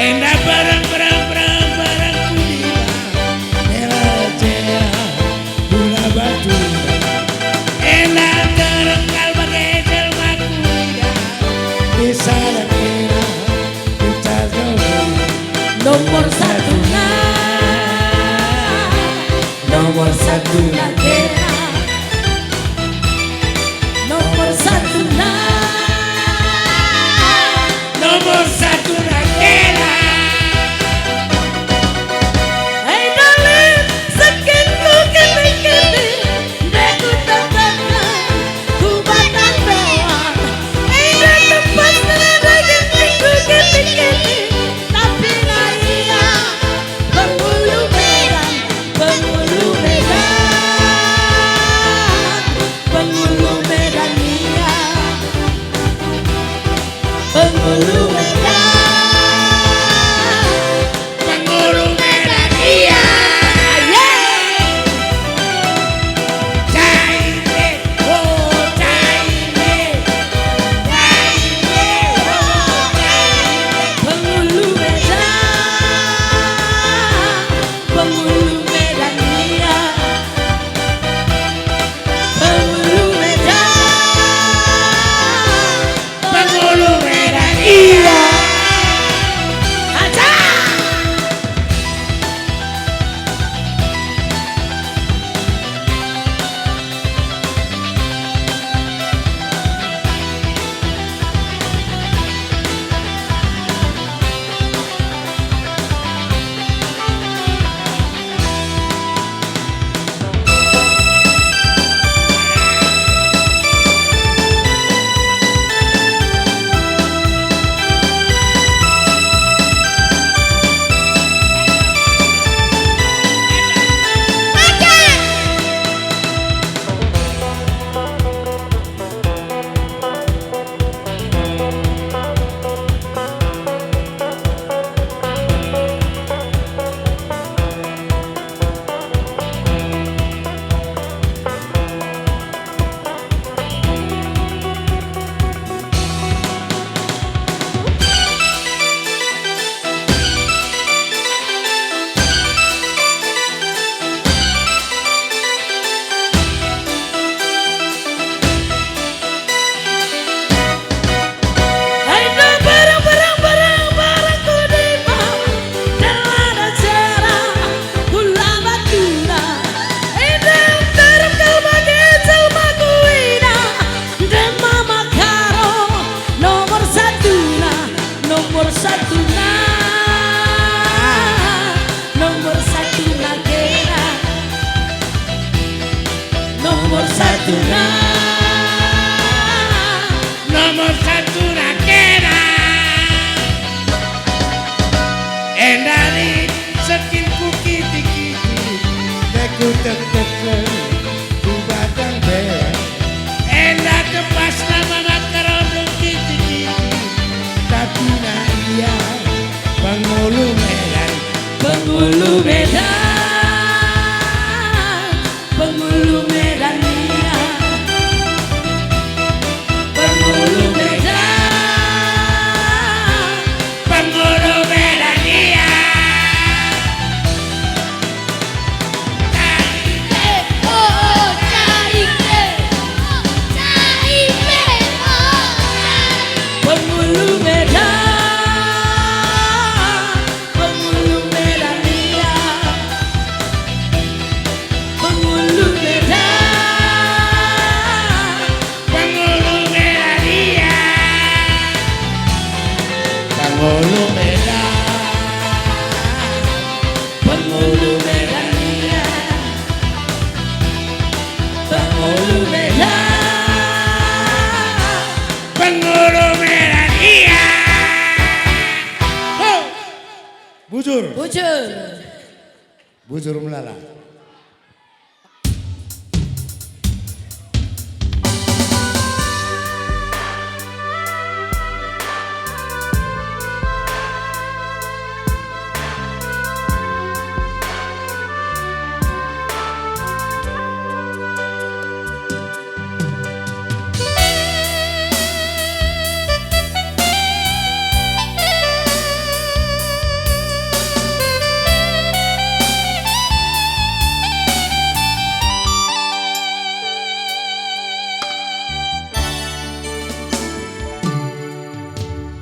Enda barang, barang, barang, barang kuliah, ela cea, gula batu. Enda terengkal bage jelma kuliah, di sana kena, di sana. Nomor satu na, nomor satu na kena. Nomor satu na. Nomor satu na kena. Hey, darling, sakitku kete-kete, beku tertekan, ku batang bawah. Hey, tempat dagingku kete-kete, tapi na ia, penghulu Medan, penghulu Medan. Penghulu Medan ia. Penghulu Medan. Penghulu Medan ia. Aye. Jaime, oh, Jaime. Jaime, oh, Jaime. Penghulu Medan. Penghulu Medan ia. Penghulu Medan. Penghulu Medan ia. Aja. Aina barang-barang, barang-barang ku dima, delana jera, gula batuna. Enda nterem kal bage jelma ku ina, nde mama Karo, nomor satuna, nomor satuna, nomor satuna kena. Nomor satuna. Nomor satuna kena. Enda lit sekinku kiti-kiti, beku tek-teken ku batang bela. Enda kepasna mama Karo unduk kiti-kiti, tapi na ia penghulu Medan. Penghulu Medan. Penghulu Medan ia. Penghulu Medan. Penghulu Medan ia. Bujur. Bujur. Bujur melala.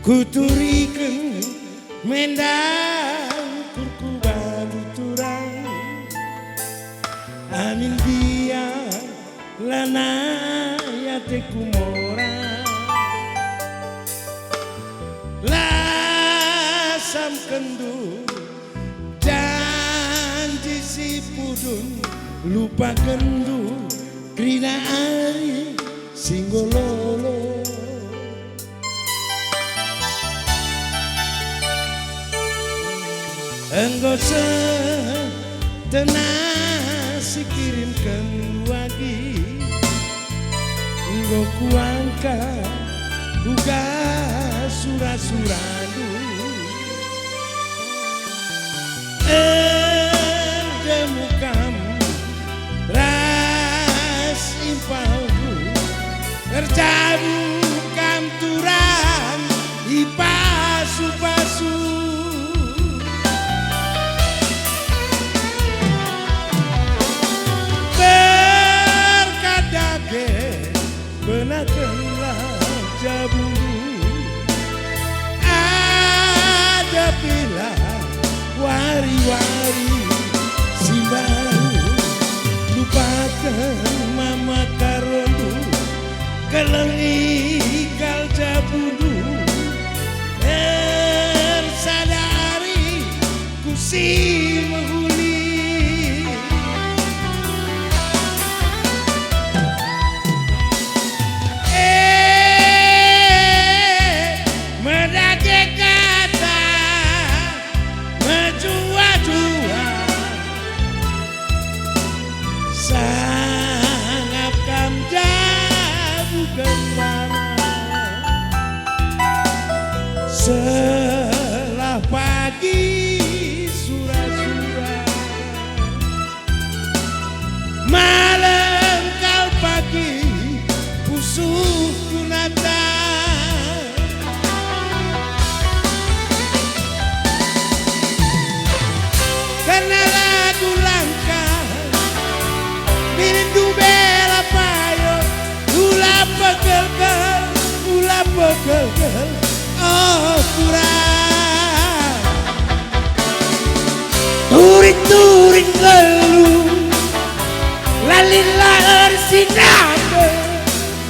Kuturiken menda ukurku balu turang, amin gia lanai ateku mora. Lasamkenndu janji si pudun, lupakenndu kerina ari si enggo lolo. Enggo seh tenah si kirimken wagi, enggo kuangka uga sura-surandu. Erdemu kam ras impalku, erjabu kam turang i pasu-pasu. Berkat dage, benakenlah jabundu. Adapilah wari-wari si mbaru, lupaken mama karondu, kelengi kal jabundu. Ersada ari ku si mehuli. Eh, medage kata, mejuah-juah, sangap kam jabu gembala. Selah pagi sura-sura, malem kal pagi pusuhku nata. Kena lagu langkah, milindu bela payo, ula pegelgel, ula pegelgel, oh kurang. Turin-turin nggeluh, la lit la ersinande,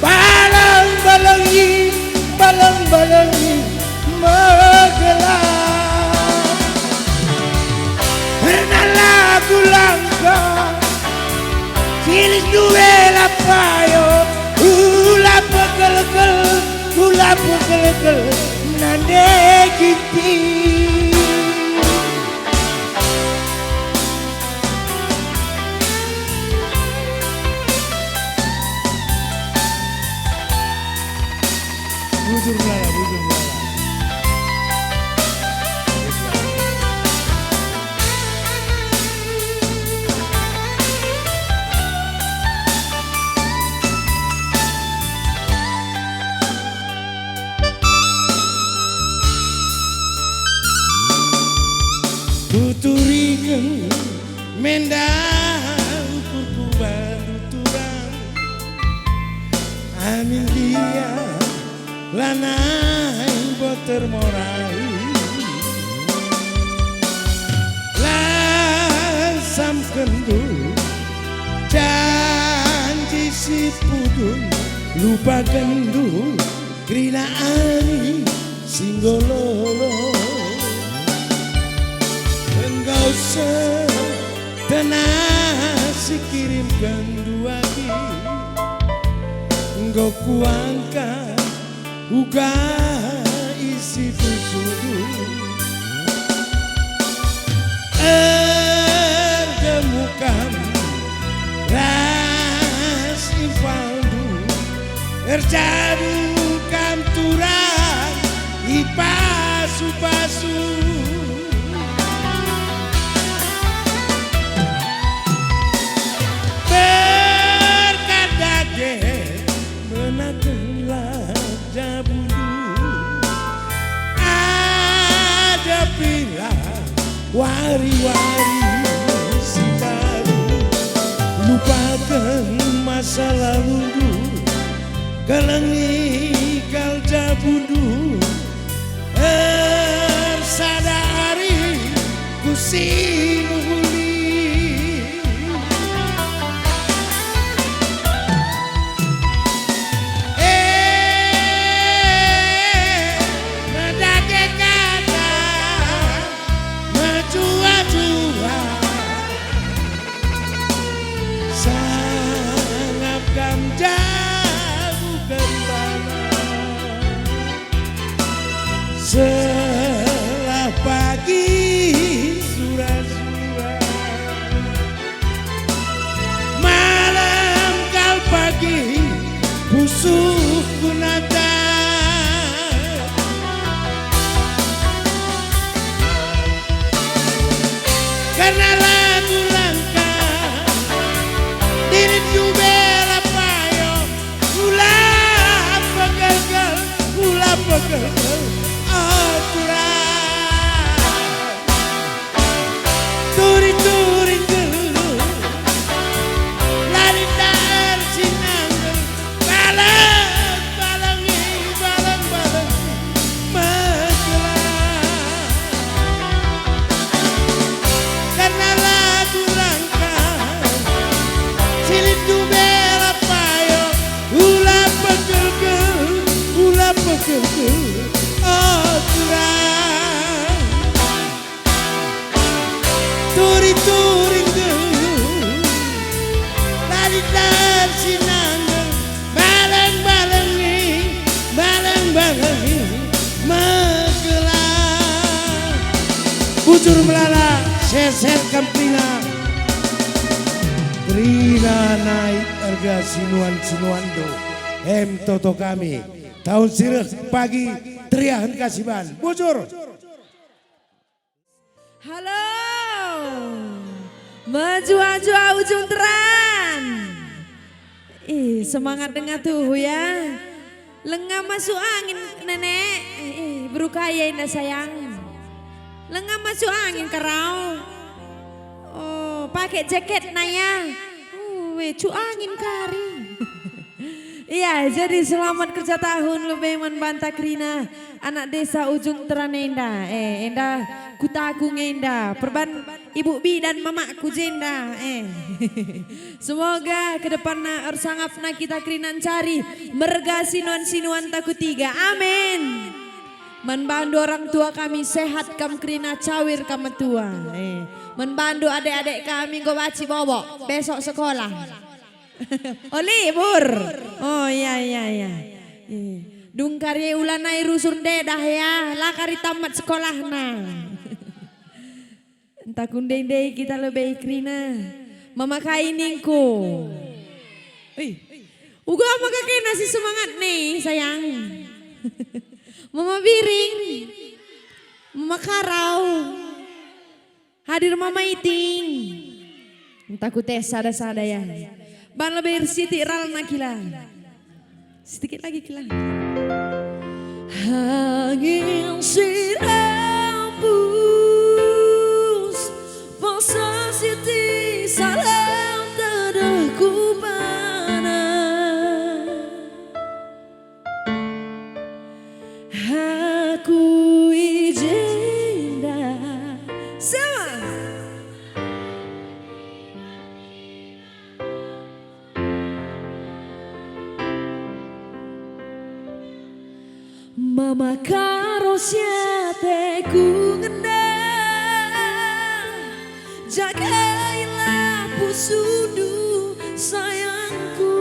baleng-balengi, baleng-balengi megelah. Kerna lagu langkah, silisndu bela payo, ula pegelgel, ula pegelgel nande ginting. Bujur melala, bujur melala. Kuturiken menda ukurku bandu turang, amin gia lanai boter morai. Langsamkenndu janji si pudun, lupakenndu kerina ari si enggo lolo. Enggo seh tenah si kirimkenndu agi, enggo kuangka uga isi pusuhndu. Erdemuh kam ras impalndu, erjabu kam turang i pasu-pasu. Berkat dage menakenlah jabundu. Adepilah wari-wari si baru. Lupaken masa lalundu, kelengi kal jabundu. Ersada ari ku si mehuli. Eh, medage kata, mejua-jua, sangap kam jabu kembana. Selah pagi sura-sura, malam kal pagi pusuhku natap. Kerna lagu langkah, dirindu bela payo, ula pegelgel, ula pegelgel aturan. Turi-turi nggeluh, la ninda ersinangel, baleng-balengi, baleng-balengi megelah. Kerna lagu langkah, silindu bela payo, ula pegelgel, ula pegelgel aturan. Turi-turi nggeluh, la ninda ersinangel, baleng-balengi, baleng-balengi megelah. Bujur melala, seser kam kerina. Kerina nai erga sinuan-sinuanndu, em toto kami. Tahun si reh pagi, teriahen kasiban. Bujur. Halo. Mejua-jua Ujung Teran. Ih, semangat denga tuhu ya. Lenga masuk angin, Nenek. Ih, beru kai enda, sayang. Lenga masuk angin kerau. Oh, pakai jaketna ya. Uh, we, cu angin kari. Iya, jadi selamat kerja tahun lebe man banta kerina anak desa Ujung Teran enda. Eh, enda kutaku nge enda, perban ibu bidan mamakku jenda. Eh. Semoga ke depanna ersangapna kita kerina ncari merga sinuan-sinuanta kutiga. Amin. Man bandu orang tua kami, sehat kam kerina, cawir kam metua. Eh. Man bandu adek-adek kami enggo banci bobok, besok sekolah. Oh, libur. Oh, iya, iya, iya. Iya. Dung kari ula nai rusur ndedah ya, la kari tamat sekolahna. Ntah ku ndai-ndai kita lebe kerina. Mama kai ningku. Ih, uga maka kena si semangat nih, sayang. Mama Biring. Mama Karau. Hadir Mama Iting. Ntah ku teh sada-sada ya. Ban lebe ersitik ralna kila. Sedikit lagi kila. Angin si rembus, pasang siti salam tedeh ku bana. Aku i jenda. Sama. Mama Karo siateku ngenda, jagailah pusuhndu, sayangku.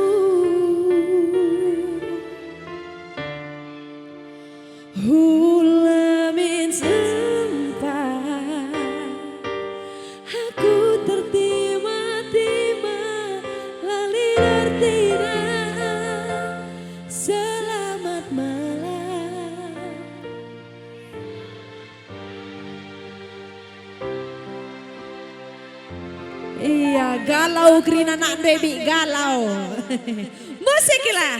Ula min sempat. Ya, galau kerina anak ndai bi galau. Musiklah.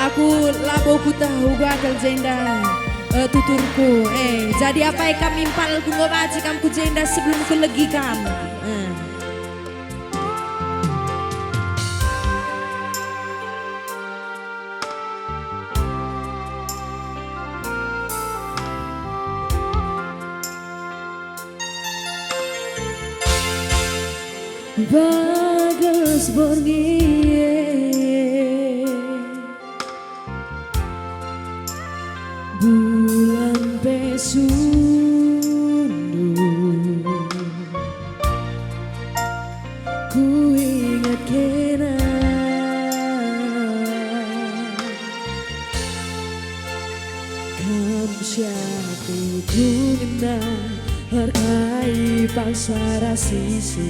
Aku labo kutah uga kal jenda, eh, tuturku. Eh, jadi apai kam impalku enggo banci kam ku jenda sebelum kulegi kam. Eh. Bagas borngin e, bulan pe sundu. Kuingat kena kam si aku ngena, erkai paksa rasisi,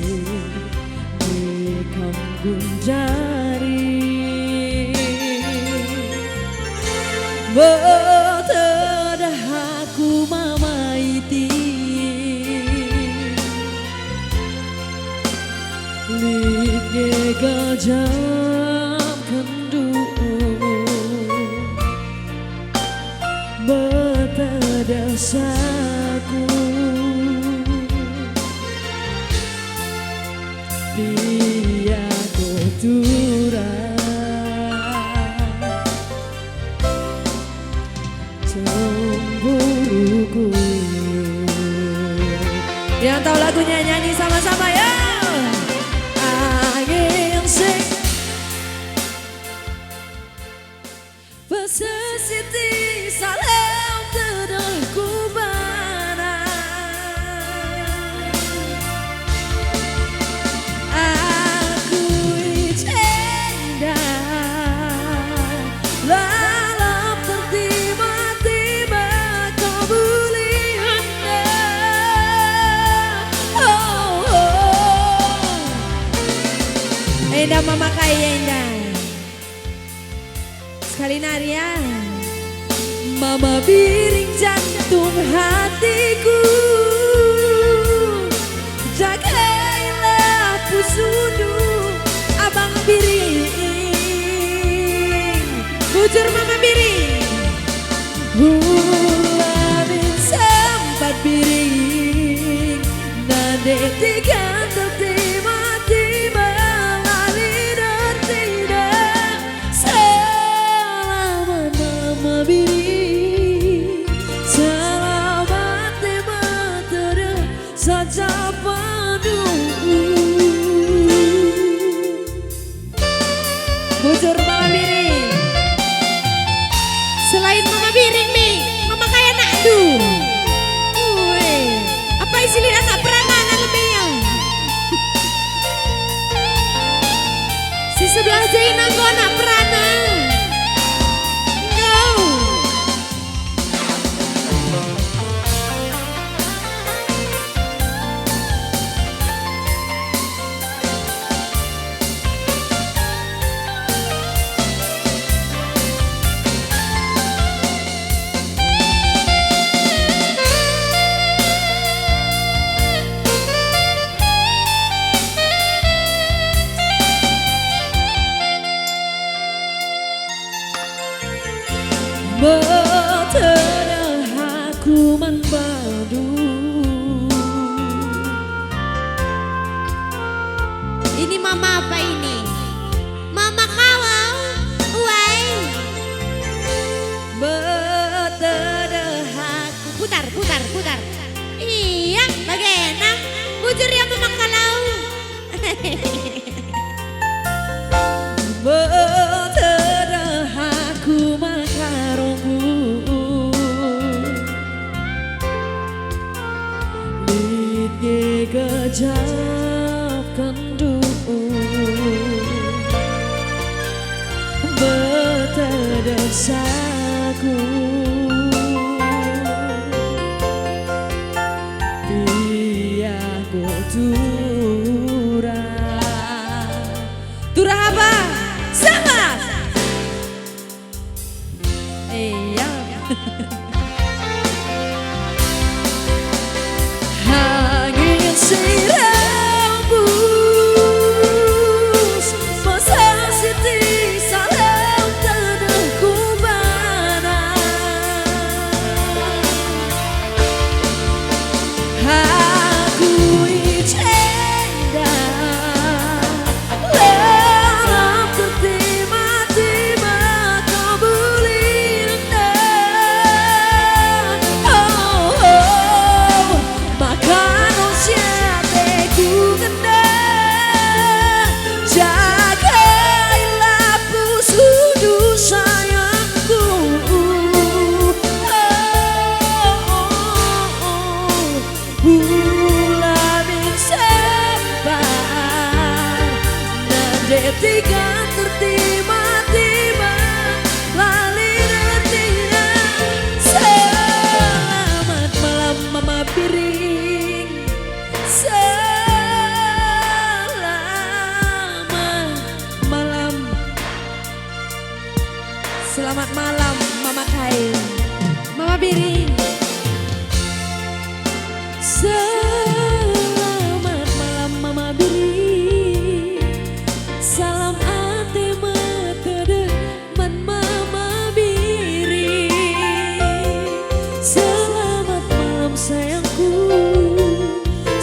me kam gundari. Metedah aku mama iti. Lit nge gejapkenndu, metedah aku, dia ku turang. Cemburuku. Yang tahu lagunya nyanyi sama-sama ya. Angin sing pesisiti salam tedahku bana. Aku i jenda lalap tertima-tima kau bulihenda. Oh, oh. Enda memakai enda. Sekali nari ya. Mama biring jantung hatiku, jagailah pusundu abang biring. Bujur mama biring. Ula min sempat biring, nande tiga tertima-tima lali dan tidak. Selamat mama biring, selamat tema tereh saja padu. Bujur mama biring. Selain mama biring, Mi, mama kai anakndu. Ue, apai si lit anak peranana lebe ya? Si sebelah jai nanggo anak perana. Go. Meterah aku man bandu. Ini mama apa ini? Mama kawau, uai. Meterah aku. Putar, putar, putar. Iya, bagena. Bujur ya mama kalau. Meterah aku maka ronggu, lit nge gejapkenndu, metedah aku. Piah ku turang. Turah apa? Selamat. Iya. Angin si rembus, mesah siti salam tedehku bana. Aku i jenda, lalap tertima-tima kau buli renda. Oh, oh, maka no si ateku ngenda, jagailah pusuhndu sayangku. Oh, oh, oh, oh. Ula min sempat, nande tiga tertima-tima, la lit ertina. Selamat malam, Mama Biring. Selamat malam. Selamat malam, Mama Kai. Mama Biring. Selamat malam, Mama Biring. Salam ate metedeh man Mama Biring. Selamat malam, sayangku.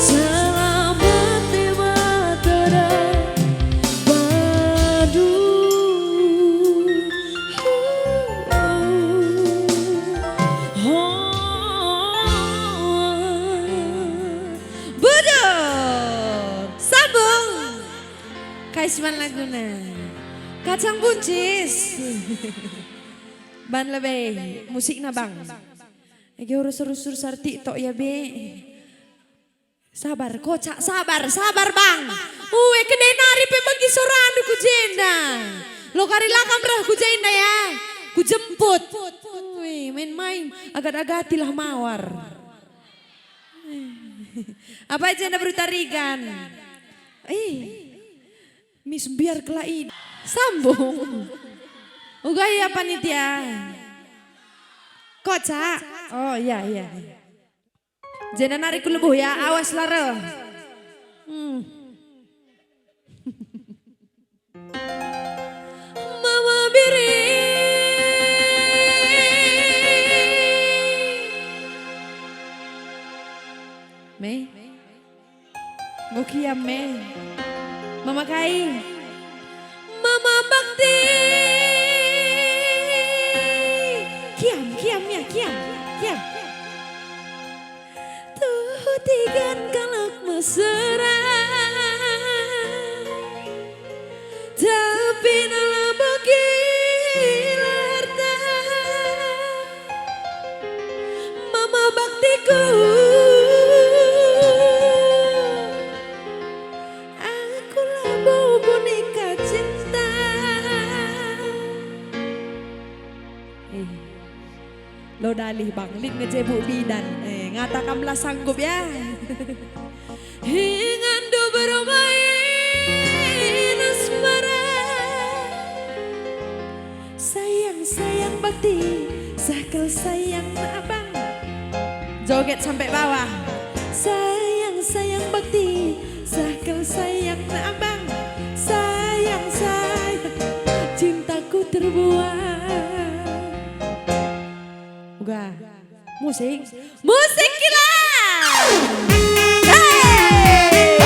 Selamat ate metedeh. Waduh. Betul. Sambung. Kai si man laguna? Kacang buncis. Ban lebe musikna, Bang. Ege urus-urus arti tok ya, Be. Sabar, kocak, sabar, sabar, Bang. Ue, kedai nari pe bagi sorandu ku jenda. Lo kari lakam reh ku jenda ya. Ku jemput. Ue, main-main, agat-agatilah mawar. Apa jenda berita Rigan? Eh, Miss biar kelai. Sambung. Uga ya panitia. Kocak. Oh, iya, iya, iya. Jenda nari ku lebuh ya, awas lara. Hmm. Mama Biring. Me. Enggo kiam me. Mama Kai. Mama Bakti. Kiam, kiam ya, kiam, kiam. Tuhu tigan kalak mesera, tapi nala bagi larta. Mama Baktiku, aku labo boneka cinta. Eh. Lo dalih, Bang, lit nge jebuk bidan. Eh, ngata kam la sanggup, ya. Inganndu bermain asmara. Sayang, sayang Bakti, sah kal sayangna Abang. Joget sampai bawah. Sayang, sayang Bakti, sah kal sayangna Abang. Sayang, sayang, cintaku terbuang. Uga. Musik. Musik kilat. Hey!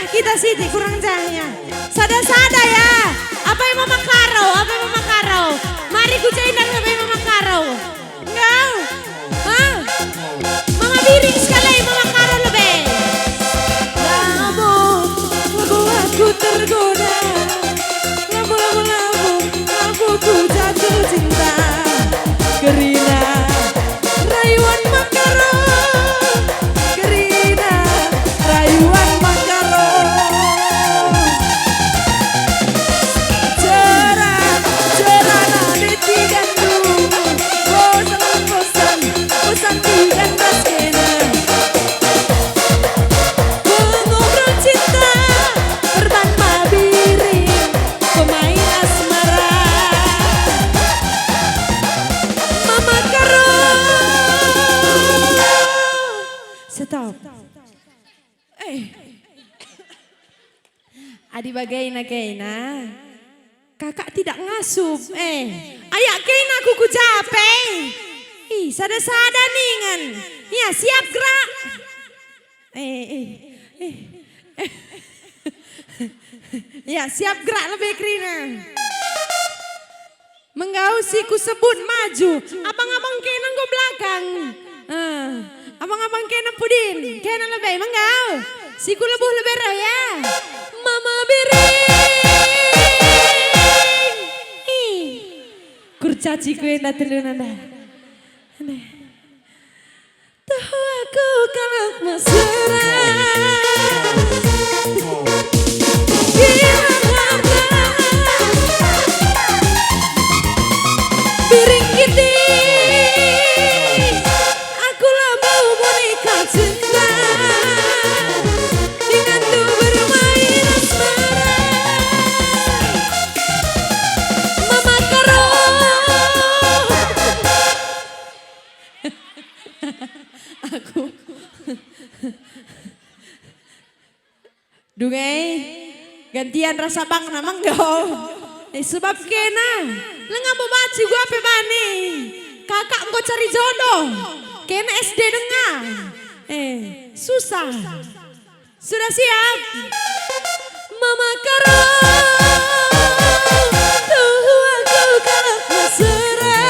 Kita sitik kurang jah ya. Sada-sada ya. Apai Mama Karo, apai Mama Karo. Mari ku jenda apai Mama Karo. Enggau. Hah? Mama Biring sekali, Mama Karo lebe. Labo, labo aku tergoda. Labo, labo, labo, labo ku jatuh cinta. Kerina rayuan Makaro, kerina rayuan Makaro. Jeran, jeran adi tiga ndu, bosan, bosan, bosan tiga ras kena. Pengobrol cinta, perban Mabiring, pemain asmara. Mama Karo. Stop. Eh. Adi bagaina kena, kakak tidak ngasup. Eh, ayak kena ku kujape. Ih, sada-sada ningen. Ya, siap gerak. Eh, eh, eh. Ya, siap gerak lebih kerina. Menggau si kusebut maju, abang-abang kena enggo belakang. Ah, abang-abang kena pudin, kena lebe menggau. Si kulebuh lebe reh ya. Mama Biring. Ih. Kurcaci ku enda teluna nda. Aneh. Tuhu aku kalak mesra. Bilang apa? Biring giti. Aku labo boneka cinta. Denganku bermain asmara. Mama Karo. Aku. Dungai, gantian ras abangna menggo. Eh, sebab kena, lenga mbo banci gua pe bani. Kakak enggo cari jodoh. Kena S D denga. Eh, susah. Sudah siap? Mama Karo, tuhu aku kalak mesra,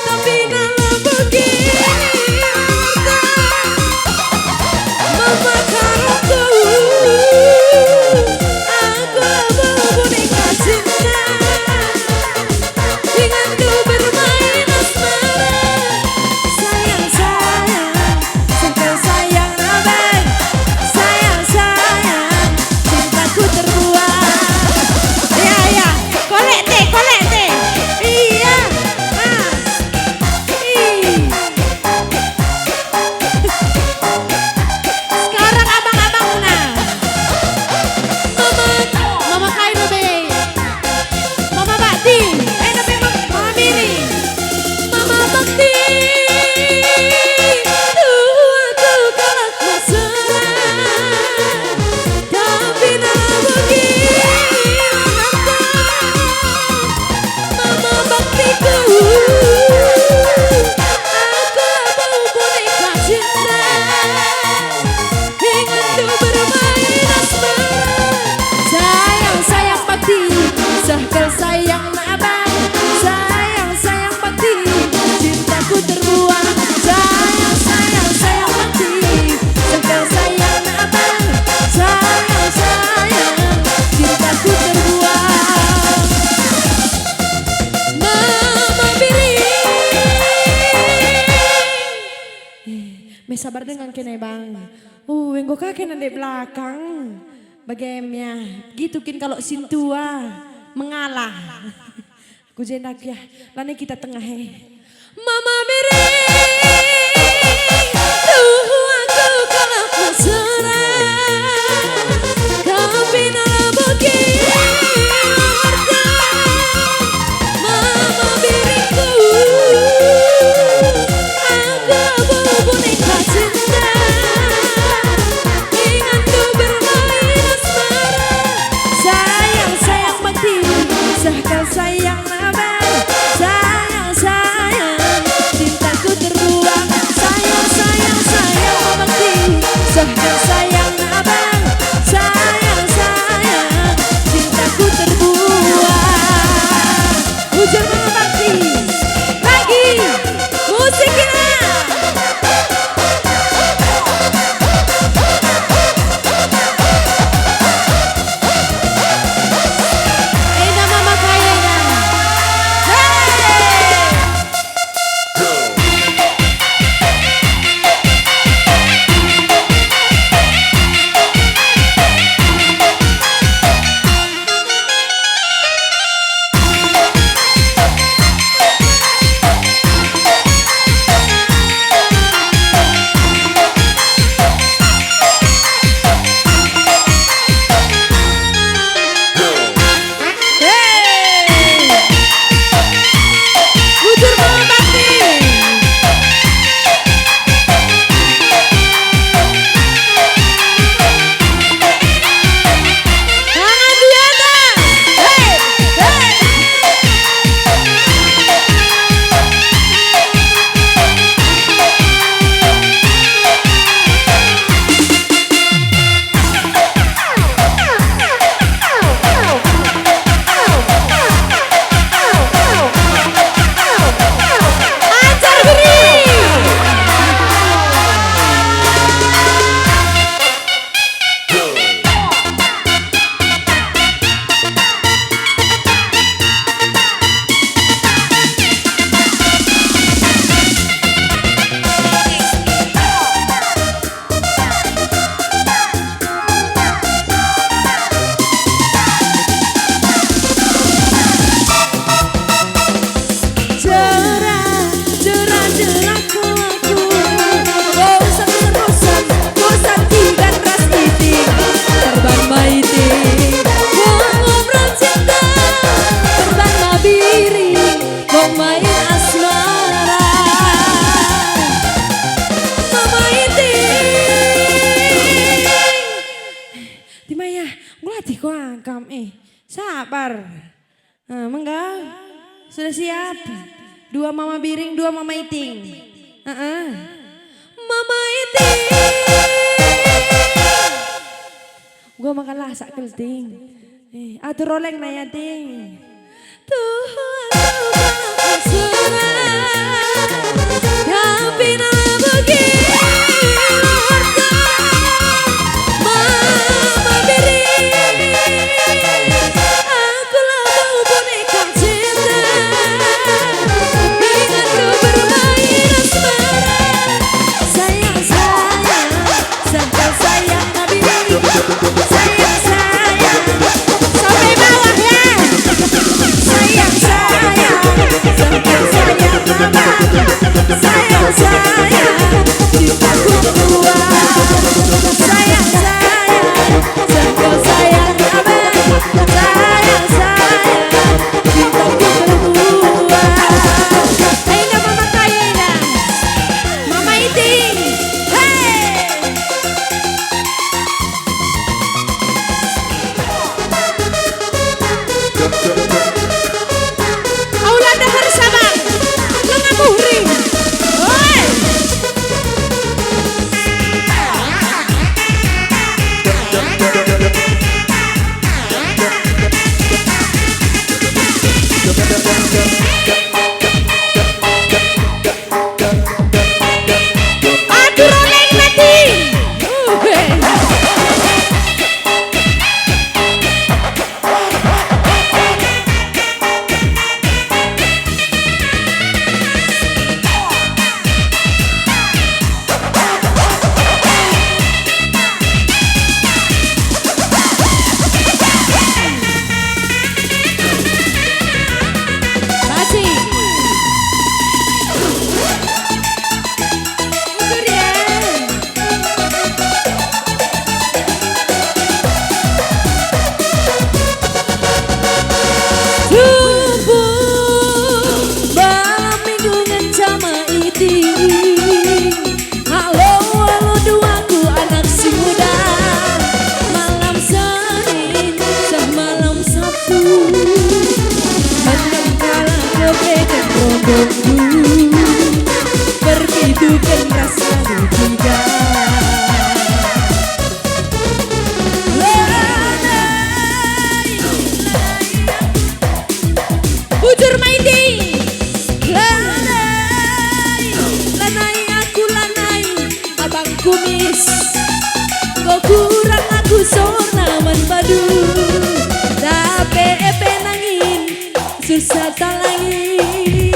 tapi dalam begi Mama Karo ku, aku labo boneka cinta. Denganku bermain asmara. Sayang, sayang, sehkel sayang abang. Sayang, sayang, cintaku terbuang. Ya, ya, kolek teh, kolek teh. Iya, ah, ih. Sekarang abang-abangna. Mama, Mama Kairo be. Mama Bakti. Eh, tapi Mama, Mama Miri. Mama Bakti. Tuhu aku kalak mesra. Tapi dalam begi Mama Baktiku, aku labo boneka cinta. Denganku bermain asmara. Sayang, sayang Bakti, sehkel sayangna abang. Sayang, sayang Bakti, cintaku terbuang. Sayang, sayang, sayang Bakti, sehkel sayangna abang. Sayang, sayang, cintaku terbuang. Mama Biring. Eh, me sabar denga kena, Bang. Uh, enggo ka kena ndai belakang. Bage me, gitu kin kalo sintua mengalah. Ku jenda ya, lanai kita tengah, eh. Mama Biring, tuhu aku kalak mesra, tapi dalam begi Mama Biringku, aku labo boneka cinta. Denganku bermain asmara. Sayang, sayang Bakti, sehkel sayangna abang. Sayang, sayang, cintaku terbuang. Sayang, sayang, sayang Bakti, sehkel sayangna abang. Bar. Eh, mengga? Sudah siap? Dua Mama Biring, dua Mama Iting. Heeh. Mama Iting. Gua makan lasak kelting. Eh, atur oleng nai Ating. Tuhan, Tuhan, tapi nala bagi. Mama Biring, aku labo boneka cinta. Ingatku bermain asmara. Sayang, sayang, sangkal sayang Nabi. Sayang, sayang, sampai bawah ya. Sayang, sayang, sangkal sayang Mama. Sayang, sayang, cintaku kuat. Sayang, sayang, sangkal sayang Mama. Sayang, sayang, cintaku kuat. Enda Mama Kaya, enda. Mama Iting. Hei. Aula ndeher sabar. Lenga muhri. Oi. Atur oleng nanti. Basi. Ukur ya. Tubuh malam minggu ngenca Mama Iting. Halo, halo duaku anak si muda. Malam Senin, seh malam Sabtu. Mendem kalak kebeken rondonku. Perpiduken rasa dua tiga. Lanai. Bujur Mama Iting. Lanai, lanai aku lanai, Abang Kumis. Enggo kurang aku sona man padu. Dape pe nangin, susah talangi.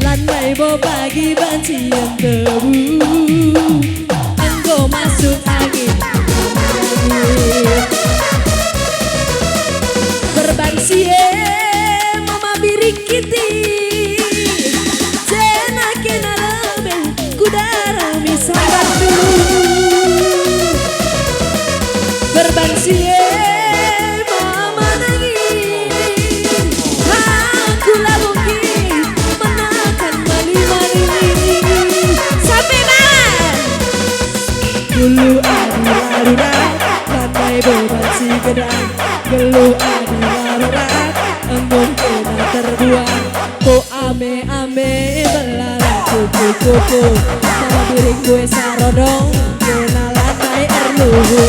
Lanai bo pagi banci entebu. Enggo masuk angin. Perban si e Mama Biring Kiti, jena kena lebe kudarami sambatku. Perban si e Mama nangin, aku labo kin menakan mali-mali. Sampe bawah. Dulu adi lalu rat, lanai bo banci gedang. Dulu adi lalu rat, enggo kena terbuang. Ko ame-ame belalang kupu-kupu, Mama Biring bue sarodong, kena lanai erluhu.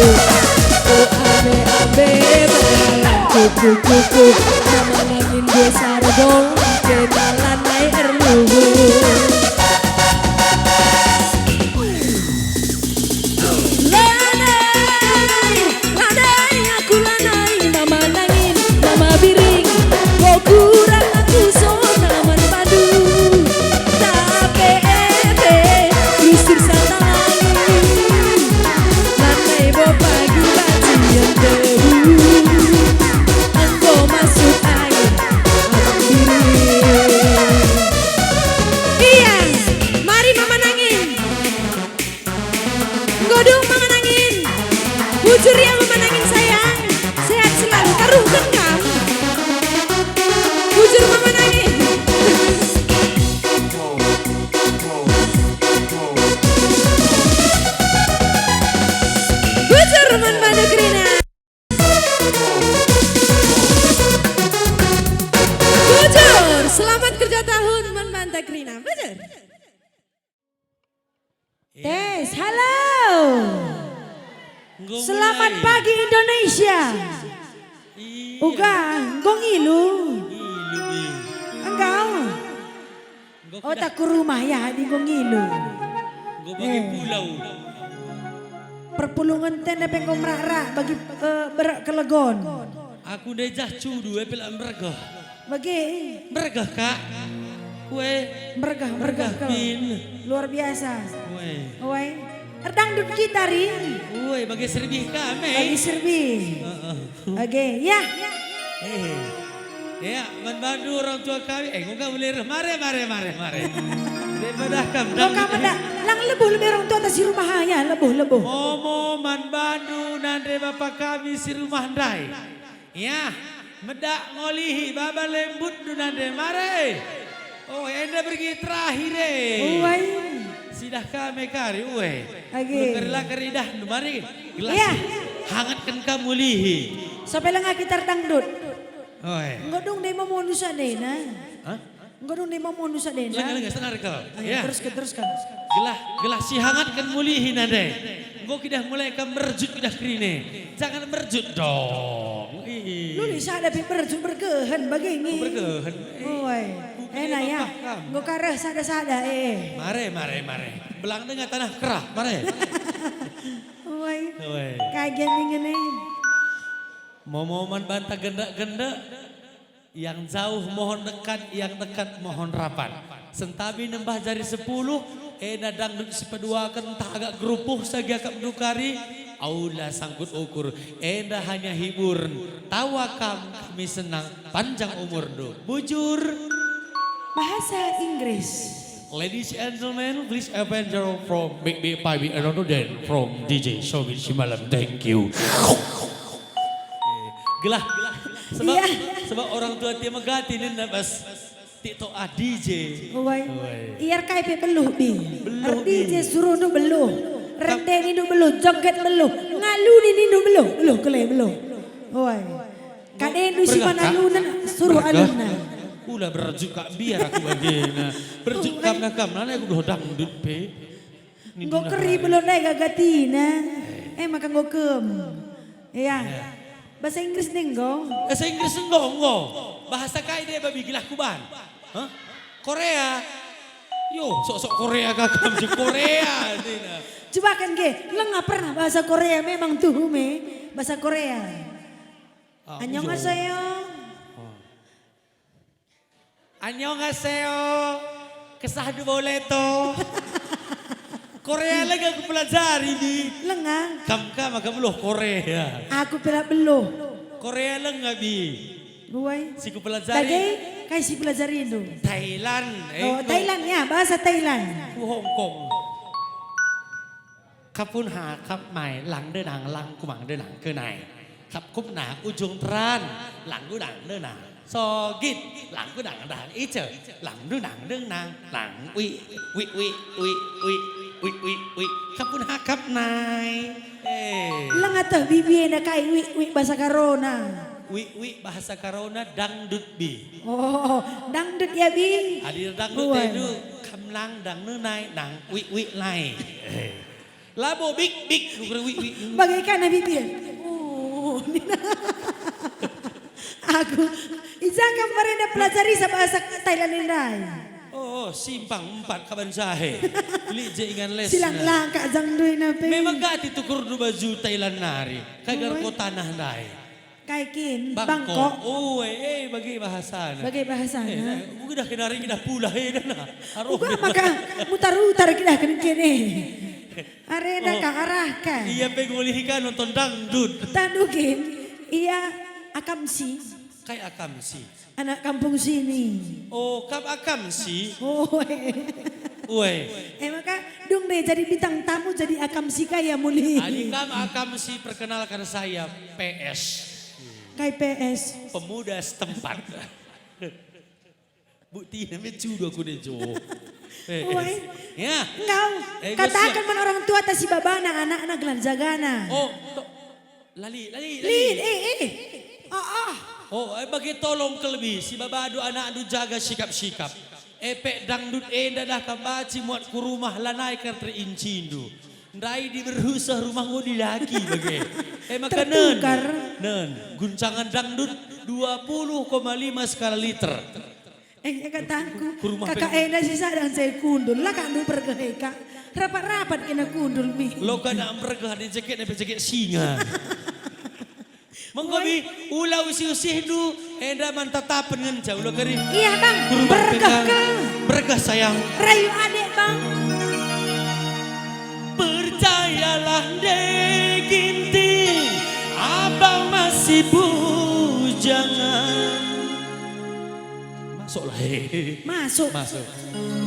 Ko ame-ame belalang kupu-kupu, Mama Nangin bue sarodong, kena lanai erluhu. Lanai, lanai, aku lanai, Mama Nangin, Mama Biring, bo kurang aku sona man bandu. Tape ete, rusur satalangi, lanai bo pagi banci entebu. Enggo masuk angin, Abang Biring. Iya, mari Mama Nangin. Enggo dung Mama Nangin. Bujur ya Mama Nangin sayang. Sehat selalu, terus dendam. Bujur Mama Nangin. Bujur man bandu kerina. Takrina, betul. Tes, halo. Enggo Selamat mulai. Pagi Indonesia. Iya. Uga, enggo ngilu. Ngilu, Bi. Enggau. Enggo Oh, kuda- tak ku rumah ya, adi enggo ngilu. Enggo bagi Eh. pulau. Perpulungen tenda pe enggo merak-rak bagi, eh, berak kelegon. Aku ndai jah cudu, eh, pelak mergeh. Bage. Mergeh, Kak. Kue. Mergeh, mergeh, mergeh kal. Kin. Luar biasa. Kue. Wai. Erdangdut kita, Rin. Kue, bage serbih kami. Bagi serbih. Heeh. Oke, ya. Eh. Ya, man bandu orang tua kami. Eh, enggo ka mulai reh. Mare, mare, mare, mare. Daripada kam Enggo ka dangdut. Menda. Lang lebuh lebe orang tua atas si rumah, ya, lebuh, lebuh. Momo man bandu nande bapa kami si rumah ndai. Ya, medak ngolihi baba lembutndu nande mare. Oh, enda bergi terakhir e. Uai. Sidah kame kari, ue. Age. Kari la kari idahndu, mari. Gelas Iya. Hangatken kam ulihi. Sampai lengah kita erdangdut. Oe. Enggo dung deh mau mondu sadena. Hah? Enggo dung deh mau mondu sadena. Lengah, lengah, senar kal. Ayo, Ya. teruskan, teruskan. Gelah, gelah si hangatken mulihi nande. Enggo kidah mulai kam merjut kidah kerine. Jangan merjut dong. Ih. Lu ni sada pe merjut bergehen bage ngi. Oh, bergehen. Eh. Oi. Bukan Ena dia ya. Bapak kam. Enggo kareh sada-sada eh. Mare, mare, mare. Belang denga tanah kerah, mare. Oi. Oi. Kagen ningen eh. Momo man banta gendek-gendek. Yang jauh mohon dekat, yang dekat mohon rapat. Sentabi nembah jari sepuluh, enda dangdut si peduaken ntah agak gerupuh sagi akap ndukari, aula sangkut ukur, enda hanya hiburen. Tawa kam, kami senang, panjang umurndu. Bujur. Bahasa Inggris. Ladies and gentlemen, please open your from Big Big Five and then from D J Showbiz Simalam. Thank you. Eh, gelah. Sebab, Iya. sebab orang tua tia megati nina bas TikTok ah D J. Uai. Uai. Iar kai pe beluh, Bi. Beluh, Er D J Bi. Suruh nu beluh. Rende nindu beluh, joget beluh. Ngalu nindu beluh, beluh kele beluh. Uai. Kadendu si Bergah, mana Kak? Aluna, suruh Bergah. Aluna. Ula berjuk, Kak, biar aku bagena. Berjuk Uai. Kam nah kam, nana aku doh dangdut pe. Enggo keri belum dai gagatina. Eh, maka enggo kem. Iya. Iya. Bahasa Inggris nih enggo. Bahasa Inggris enggo, enggo. Bahasa kai deh babi gelah kuban? Hah? Korea. Yo, sok-sok Korea kakam je Korea. Tina. Coba kan ge, lengah pernah bahasa Korea memang tuh me bahasa Korea. Ah, Annyeonghaseyo. Oh. Annyeonghaseyo. Kesah du bole to. Korea lengga kupelajari, Bi. Lenga. Kam ka maka beluh Korea. Aku pela beluh. Korea lengga, Bi. Buai. Si kupelajari. Dage, kai si pelajarindu? Thailand. Eh, Oh, ku Thailand ya, bahasa Thailand. Ku Hong Kong. Kapun ha kap mai lang denang lang kumang denang kenai. Kap kupna ujung teran lang gudang denang. Sogit lang gudang dang ice lang dunang denang lang wi wi wi wi wi wi wi wi. Kapun ha kap nai. Eh. Leng ateh bibi enda kai wi wi bahasa Karona. Wi wi bahasa Karona dangdut, Bi. Oh, dangdut ya, Bi. Adi dangdut Buai. Itu kam lang dang nenai nang wi wi lai. Eh. Labo bik bik, ukur wi wi. Bagaikan Nabi Bian. Oh, nina. Aku, ija kam marenda pelajari sa bahasa Thailand ndai. Oh, oh, simpang empat kaban jahe. Beli je ingan les. Silang langkah jang duina pe. Memang gati tukurndu baju Thailand nari. Kai gelar Oi. Kota nah ndai. Kai kin? Bangkok. Bangkok. Oh, eh, eh, bagi bahasana. Bagi bahasana. Eh, nah, udah kenari kita pula, eh, dah nah. Aroh Uga dia. Maka mutar-utar kita kene-kene. Arenda Oh. Ka arahkan. Iya pe ngulihi ka nonton dangdut. Tandu kin. Iya akamsi. Kai akamsi? Anak kampung sini. Oh, kap akamsi? Oh, eh. Uwe. Eh, maka dung deh jadi bintang tamu jadi akamsi kaya muli. Adi kam akamsi perkenalkan saya P S. Kai P S? Pemuda setempat. Bukti namanya cudo aku deh, Jo. P S. Uwe. Ya. Enggak. Eh, Katakan Gus, ya. Man orang tua atas si babana, anak-anak gelar jagana. Oh, to-, lali, lali, lali. Lin, eh, eh. Ah, ah. Oh, eh, bagi tolong kelebih, si babadu anakndu jaga sikap-sikap. Epek dangdut enda dah kam banci muat ku rumah, lanai kal terincindu. Ndai diberu seh rumah enggo dilaki bage. E maka nen, Tertukar. Nen, guncangan dangdut dua puluh koma lima skala liter. Eh, e katangku, Ku rumah kakak pe- enda si sadang saya kundul, la kak ndu pergeh e, kak. Rapat-rapat kena kundul mi. Lo kena mergeh, ada jeket, ada jeket singa. Mengko mi, ula usih-usihndu, enda man tatapen ngenca, ula kari. Iya, Bang. Ku rumah pe Bergeh kal. Bergeh, sayang. Rayu adek, Bang. Percayalah, Ndai Ginting, abang masih bujangan. Masuklah, he. Masuk. Masuk.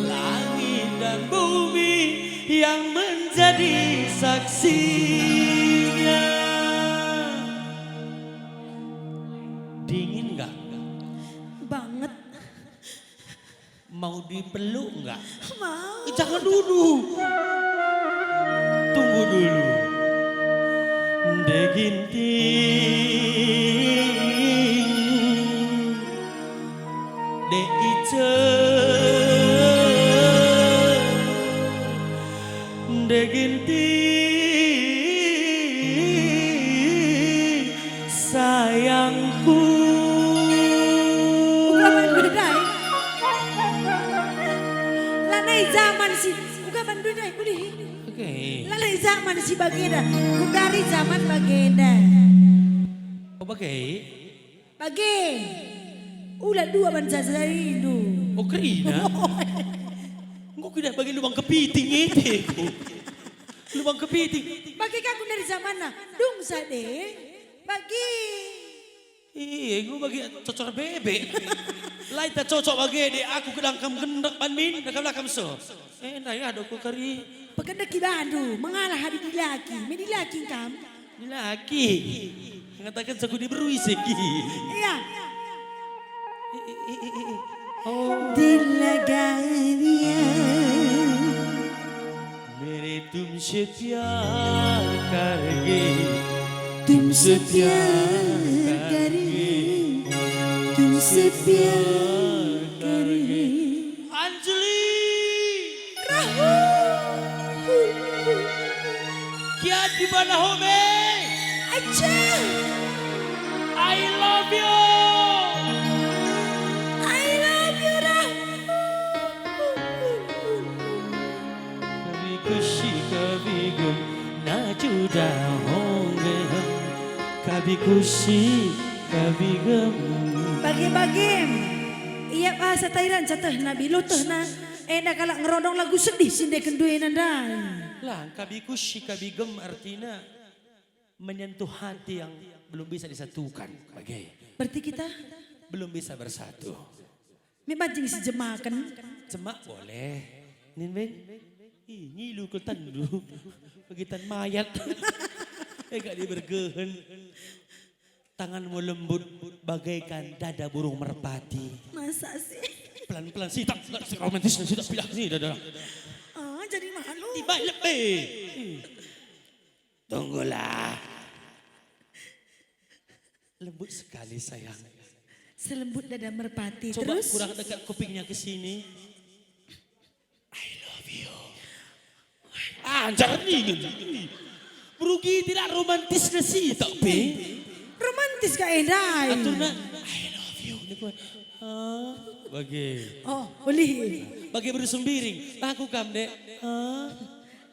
Langit dan bumi yang menjadi saksinya. Dingin nggak? Banget. Mau dipeluk nggak? Mau. Eh, jangan dulu. Tunggu dulu. Ndai Ginting, Dek Ice, Ndai Ginting, sayangku. Uga bandu ndai. Lanai zaman si, uga bandu ndai, ulih. Oke. Lanai zaman si bagenda, kundari zaman bagenda. Oh, bage. Bage. Ula dua ban jajarindu. Oh, kerina. Enggo kuidah bage lubang kepiting ete ku. Lubang kepiting. Bage ka kundari zamanna. Dung sade. Bage. Iya, enggo bage cocor bebek. Lai ta cocok bage, dek, aku kedang kam gendek ban min, dah kam la kam so. Eh, ndai ado ku kari. Pegendek ibandu, mengalah adi dilaki, me dilaki kam. Dilaki. Ngataken saku diberui segi. Iya. Eh, eh, eh, eh, eh. Oh. Dilaganya. मेरे तुमसे प्यार करेंगे, तुमसे प्यार करेंगे, तुमसे प्यार करेंगे। Anjali! Rahul! Kiat di mana, Hobe? Aceh! I love you! I love you, Rahul! Kabhi khushi kabhi gum na juda honge hum. Kabhi khushi kabhi gum. Bage-bage. Ia bahasa Thailand catehna, bilutehna. Enda kalak ngerondong lagu sedih si ndeken duena ndai. Lah, kabhi khushi kabhi gum artina menyentuh hati yang belum bisa disatukan. Bage. Berarti kita belum bisa bersatu. Me banci sijemaken. Jemak boleh. Nin, Beng? Ih, ngilu kal tanndu. Bagi tan mayat. Eh, gak dibergehen. Tanganmu lembut bagaikan dada burung merpati. Masa sih? Pelan-pelan sitak, si romantis sitak, pilah sini dada. Ah, jadi malu. Tiba lebih. Tunggulah. Lembut sekali, sayang. Selembut dada merpati. Coba terus? Kurang dekat kupingnya ke sini. I love you. Ah, anjar nih. Berugi tidak romantis nasi, tapi. Romantis gak endai? Aturna, I love you. Ini ku, ah, bage. Oh, ulih. Bage beru sembiring. Aku kam, dek. Ah.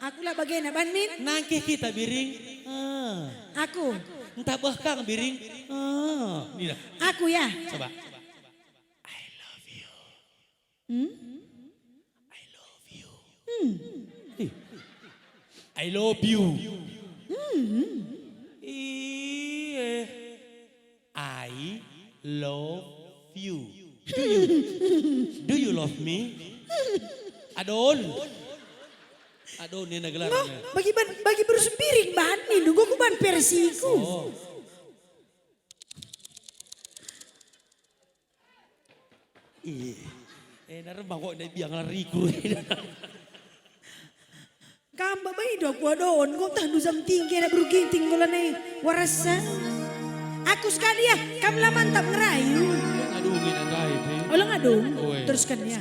Aku lah bagena, ban min? Nangkih kita, Biring. Ah. Aku. Entah bah kang, Biring. Ah. Nina. Aku ya. Coba. I love you. Hmm? I love you. Hmm. Eh. I love you. Hmm. Iya. I love you. Do you, do you love me? Adon. Adon nina gelarna. Bagi ban, bagi beru sembiring ban nindu, enggo ku ban versiku. Oh. Iya. Eh, narem kok naik biang lariku. Kam baba ido aku adon, kok tah duzam tinggi anak beru Ginting kok lanai warasa. Aku sekali ya, kam la mantap ngerayu. Aduh, gini, guys. Ulang adung, Oi. teruskan ya.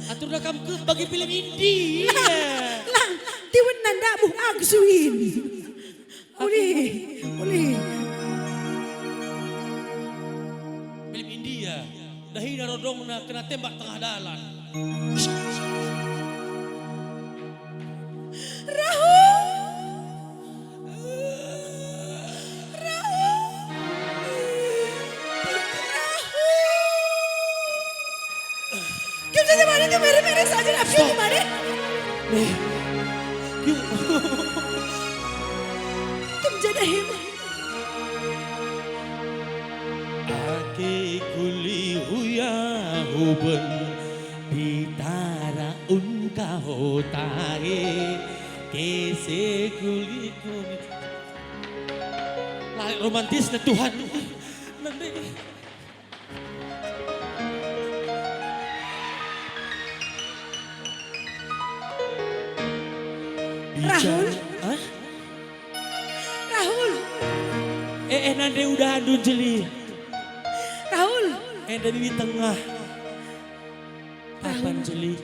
Aturna kam ke bagi film India. Lang, lang, tiwen nanda buh aku suin. Ulih, ulih. Film India, dahina rodongna kena tembak tengah dalan. Rahul! Rahul! Rahul! Kim saja mari, kim mere-mere saja, Kim saja mari. Eh, yuk. Kim jadi hem. Ake kuli huya huben, pitara unka hotae, kese kuli kuni. Lalek romantisna Tuhan. Nande. Rahul. Hah? Rahul. Eh, eh, nande udahndu, Anjeli. Rahul. Enda bibi tengah. Apa, Rahul. Anjeli?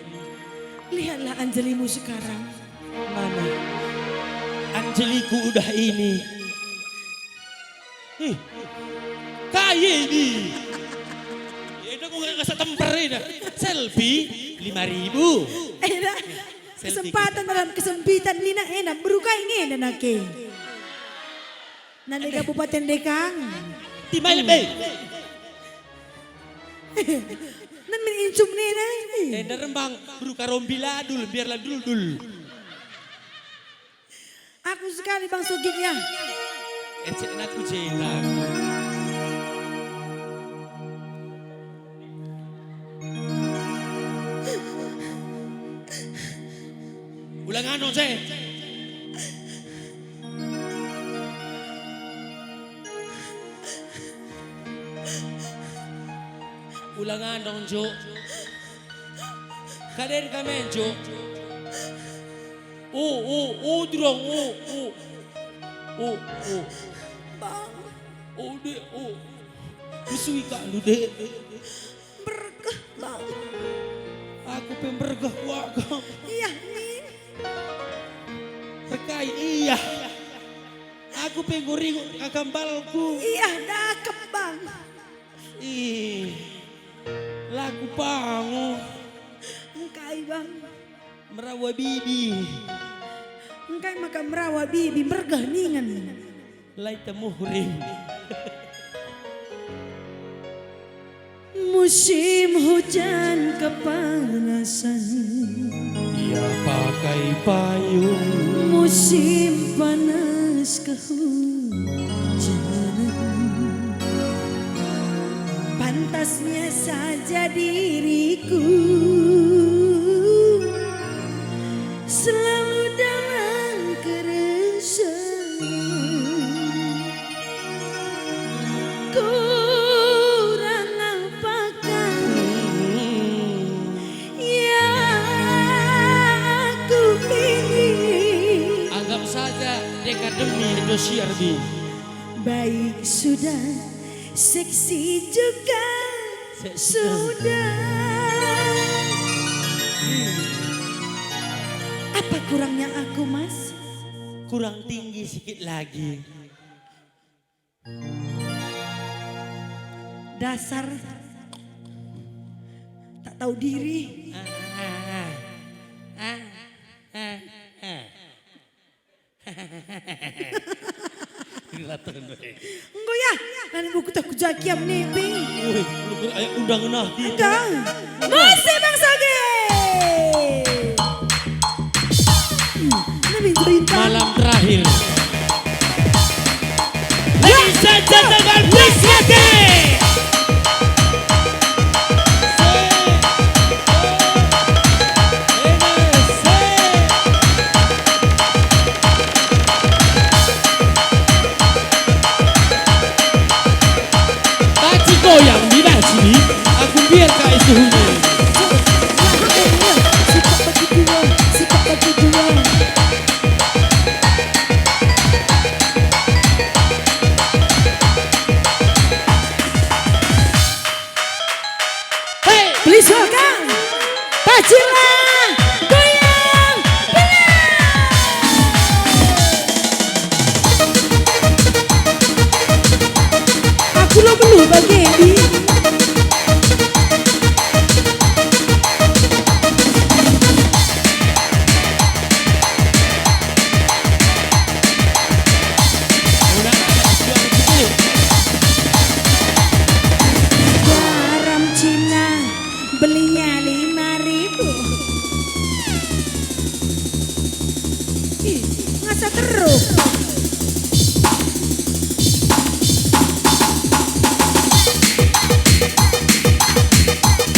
Lihatlah Anjelimu sekarang. Mana? Anjeliku udah ini. Ih, kai ini? Ya, enda ku nggak ngerasa temper ini. Selfie lima ribu. Eh, dah. Selfie kesempatan kita. Dalam kesempitan nina enda berukai nge enda nake. Nande Kabupaten Dekang. Timai lebe. Nan min incum nina. Enda rembang beruka rombi ladul, biarlah dul-dul. Aku sekali Bang Sugit ya. Eh, cek nak ku cek aku. Ulang anu, cek. Ulang anu, Juk. Kaden kamen, Juk. Oh, oh, oh, durung, oh, oh. Oh, oh. Bang. Oh, Dek, oh. Mesui kak lu, Dek. Mbergeh, Bang. Aku pe mbergeh kuakap. Iya, Nin. Rekai, iya. Aku pe nguringut kakambalku. Iya, dakep, Bang. Ih, la kupangu. Engkai, Bang? Merawa bibi. Engkai maka merawa bibi, mergeh ningen. Lai temuhrim. Musim hujan kepanasan. Ia pakai payung. Musim panas kehujanan. Pantasnya saja diriku selalu dalam keresahan. Kurang apakah yang aku pilih? Anggap saja Dekademi Indosiar, Bi. Baik sudah, seksi juga. Seksi. Sudah. Hmm. Apa kurangnya aku, Mas? Kurang tinggi sikit lagi. Dasar tak tahu diri. Ah, ah, ah. Ah, ah, ah. Enggo ya, nani buku tak kujakiam nipi. Woi, ukur ayak undang nah kita. Enggak. Masih Bang Sagi. Lebih cerita. Malam terakhir. Ladies and gentlemen, please welcome. Banci goyang, bebas ini. Aku biar kak itu. Terus.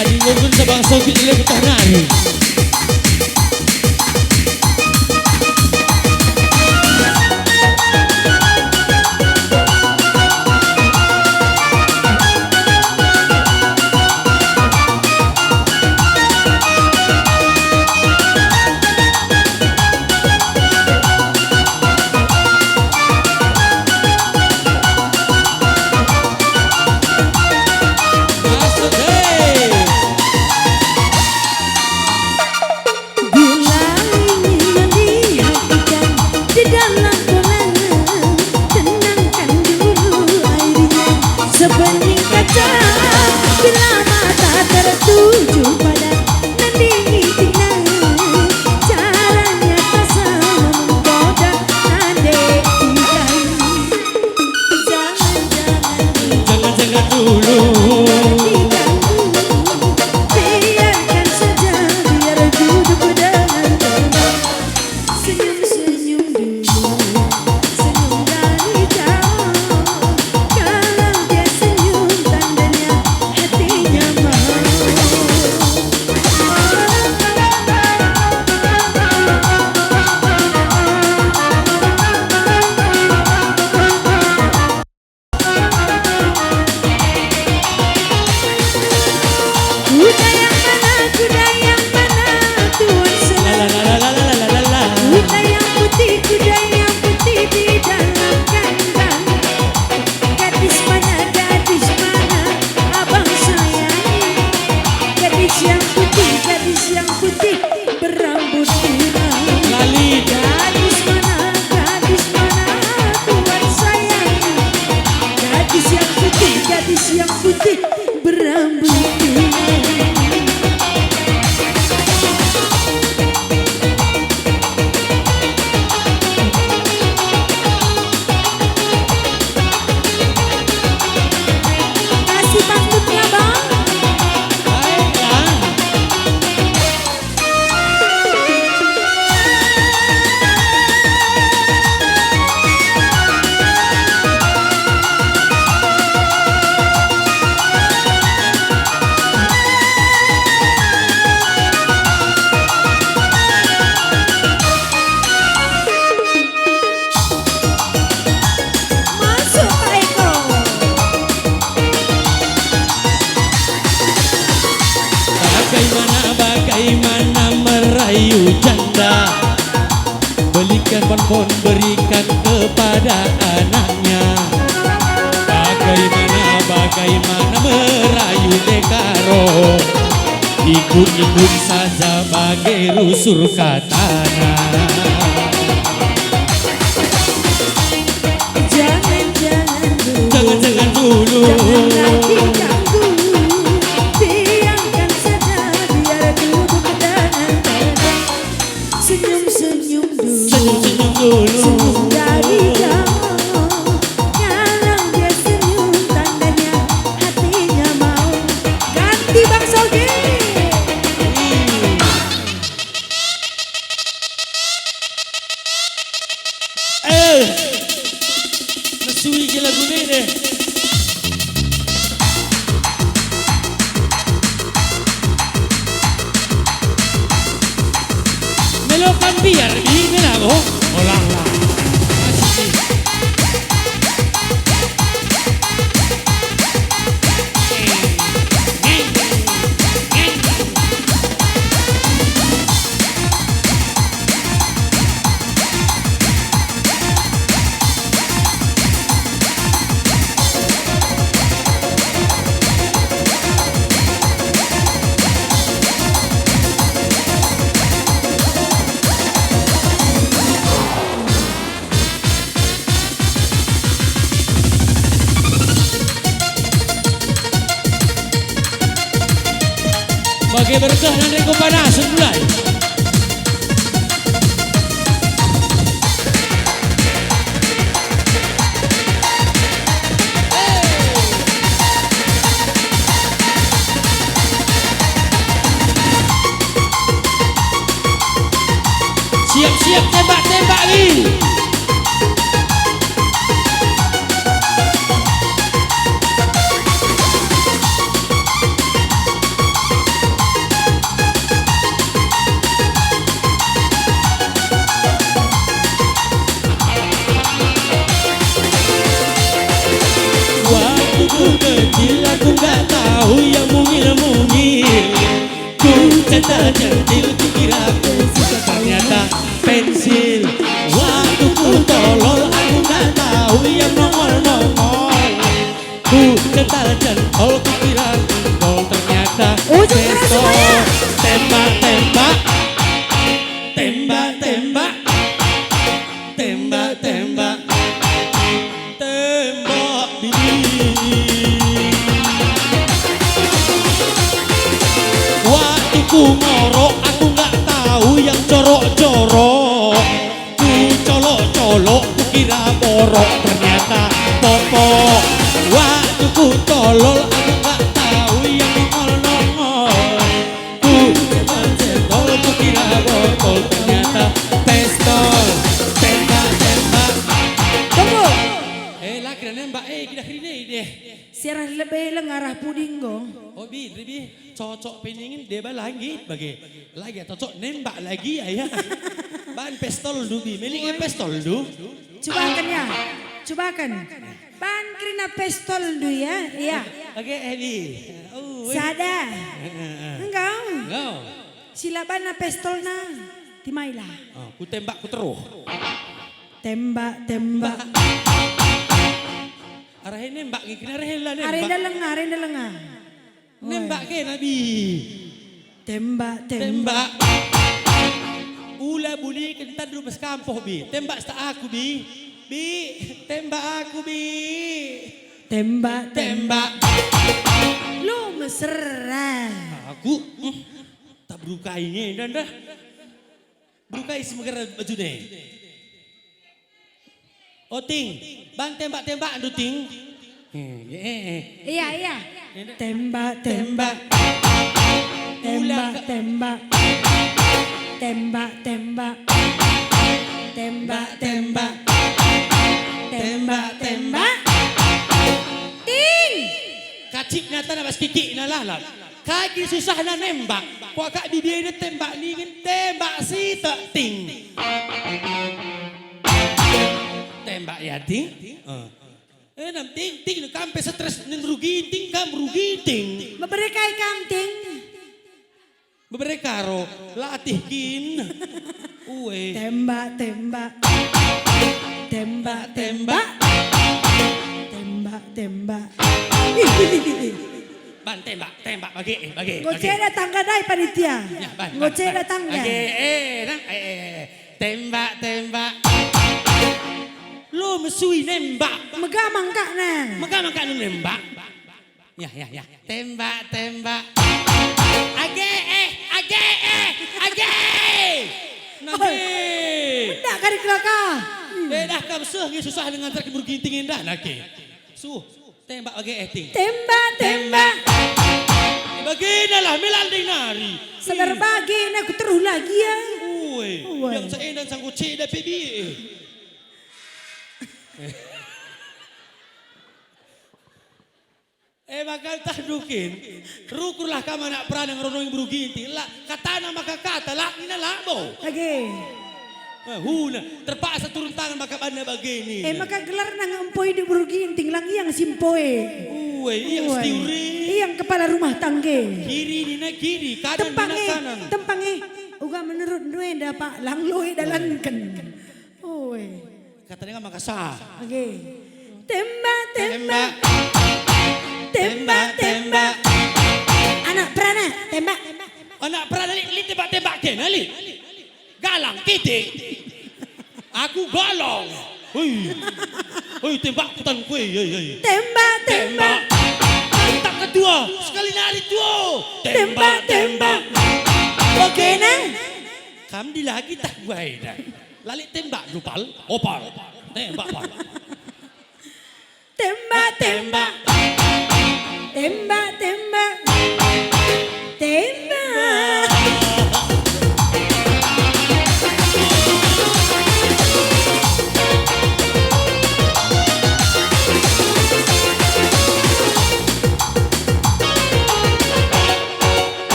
Adi ngurun tebang sogit le betah nari. Bila ingin melihat ikan di dalam kolam, tenangkan dulu airnya sebening kaca. Bila mata tertuju pada nandingi tina, caranya tak sama menggoda nande ikan. Jangan-jangan dulu. Jangan-jangan dulu. Perhatikan dulu. Biarkan saja, biar duduk dengan tenang. Senyum-senyum dulu. Senyum dari jauh. Kalau dia senyum, tandanya hatinya mau. Kuda yang mana, kuda yang mana, Tuan Selamat? Kuda yang putih, kuda yang putih di dalam kandang. Gadis mana, gadis mana, abang sayang? Gadis yang putih, gadis yang putih berambut pirang. Lali. Gadis mana, gadis mana, tuan sayang? Gadis yang putih, gadis yang putih berambut pirang. Kasih pantun ya, Bang. Baiklah. Masuk, Pak Eko. Bagaimana, bagaimana merayu janda, belikan bonbon, berikan kepada anaknya. Bagaimana, bagaimana merayu ndekaro, ikut-ikut saja bage rusur katana. Jangan-jangan dulu. Jangan-jangan dulu. Jangan lagi ganggu. Biarkan saja, biar duduk dengan tenang. Senyum-senyum dulu. Senyum-senyum dulu. Senyum dari jauh. Kalau dia senyum, tandanya hatinya mau. Ganti, Bang Sogi. Eh, mesui ke lagu ni deh. Melokan biar di melago. Olahlah. Asik. Bage berkah nande ku panas mulai. Siap-siap tembak-tembak, Wi. Terjendil kukira pensil, ternyata pensil. Waktu ku tolol aku nggak tahu yang nongol-nongol. Ku cetal jempol kukira gol, ternyata pistol. Tembak, tembak. Tembak, tembak. Tembak, tembak. Tembak bibi. Waktu ku ngorok, aku nggak tahu yang jorok-jorok. Ku colok-colok, ku kira borok, ternyata popok. Waktu ku tolol, aku nggak tahu yang nongol-nongol. Ku cendol, cendol, ku kira botol, ternyata pistol. Tembak, tembak. Tunggu. Eh, la kira nembak, eh, kira kerina deh. Siarah lebe lenga arah pudi enggo. Oh, bi, bi, cocok peningin deba lagi bage. Lagi cocok nembak lagi ya. Ban pistol du bi, mending pistol du. Cubakan ya. Cubakan. Ban kerina pistol du ya. Iya. Oke, Edi. Oh, weh. Sada. Heeh. Enggau. Enggau. Sila banna pistolna. Timailah. Oh, ku tembak ku teruh. Tembak, tembak. Arah ini nembak ngikin, arah ini lah nembak. Arenda lenga, arenda lenga. Nembak ke, Nabi. Tembak, tembak. Tembak. Ula buniken tandru bas kampoh, Bi. Tembak setak aku, Bi. Bi, tembak aku, Bi. Tembak, tembak. Tembak. Lo mesera. Aku, mm, tak berukai nge, dah, dah. Berukai si meger baju ne. Oh, Ting, bang tembak-tembak ndu, Ting. Eh, eh, eh. Iya, iya. Tembak, tembak. Tembak, tembak. Tembak, tembak. Tembak, tembak. Tembak, tembak. Ting! Kacipna tanah bas kikikna lalap. Kai kin susahna nembak? Kuakap bibina tembak ningen tembak sitek, Ting. Tembak ya, Ting. Eh. Eh, nam, Ting, Ting, kam pe stres ningen rugi, Ting, kam rugi, Ting. Mebere kai kam, Ting? Mebere karo latih kin. Ue. Tembak, tembak. Tembak, tembak. Tembak, tembak. Ban tembak, tembak bage, eh, bage, bage. Nggo ceda tangga ndai panitia. Ya, ban, nggo ceda tangga. Bage, eh, nah, eh, eh, eh. Tembak, tembak. Lo mesui nembak. Mega mangkakna. Mega mangkakna nembak. Ya, ya, ya. Tembak, tembak. Age, eh, age, eh, age. Nanti. Oi, mendak kari kelaka. Eh, dah kam seh nge susah dengan ngantar ke Burginting indah nake. Suh. Tembak bage, eh, Ting. Tembak, tembak. Bagina lah, melal deng nari. Sabar bagina, ku teruh lagi, ya. Ue, ue. Yang seenda sanggup ceda pe bie. Eh, bakal tah dukin. Rukurlah kam anak perana ngeronongi Buru Ginting. La, katana maka kata, la nina labo. Age. Eh, huna, terpaksa turun tangan maka banna bage nina. Eh, maka gelarna nge empoi di Buru Ginting, lang yang si empoi. Ue, yang si tiure. Yang kepala rumah tangga. Kiri nina kiri, kanan nina kanan. Tempange, tempange. Uga menurut nuenda, Pak, lang loi dalanken. Ue. Katanya maka sah. Oke. Tembak, tembak. Tembak, tembak. Anak perana, tembak. Anak perana, lit, lit tembak-tembak kena, lit. Galang, kitik. Aku galang. Hei. Hei, tembak kutan kue, hei, hei. Tembak, tembak. Mantap ketua, sekali nari tuo. Tembak, tembak. Oke, nah. Kam dilagi tak buai dah. Lali tembak, Jupal. Opal. Tembak, Pal. Tembak, tembak. Tembak, tembak. Tembak.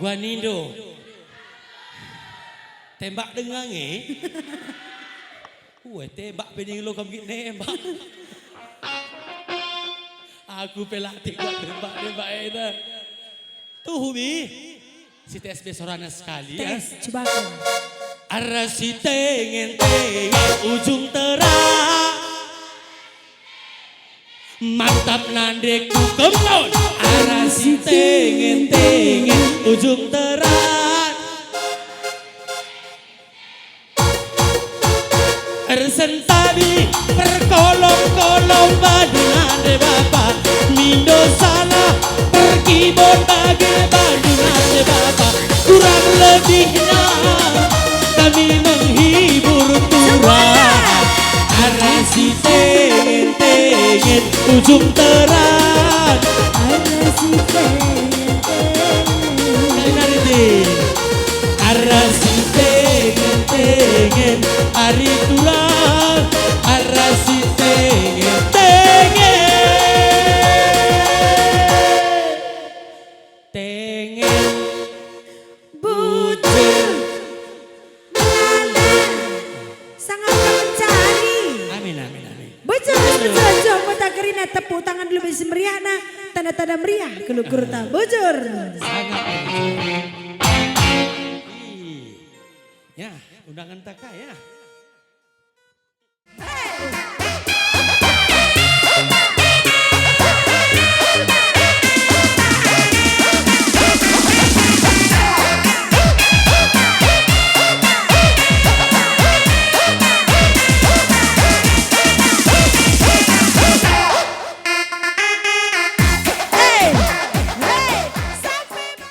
Guanindo. Tembak denga nge. Ue, tembak pe ning lo kam git nembak. Aku pe latih buat rembak-rembak enda. Tuhu mi. Si T S B sorana sekali ya. Tes, coba. Arah si tengen-tengen ujung terang. Mantap nande ku kempon. Arah si tengen-tengen ujung terang. Ersentabi perkolong-kolong bandu nande bapa, mindo salah perkibon bage bandu nande bapa. Kurang lebihna kami menghibur turang. Arah si tengen-tengen ujung terang. Arah si tengen-tengen. Nari-nari. Arah si tengen-tengen ari turang, arah si tengen-tengen. Tengen. Bujur. Melala. Sangat mencari. Amin, amin, amin. Bujur, bujur, bujur, mata kerina tepuk tangan dulu bagi si meriahna, tanda-tanda meriah kulukurta. Bujur. Sangat bujur. Ih. Ya, undangan taka ya.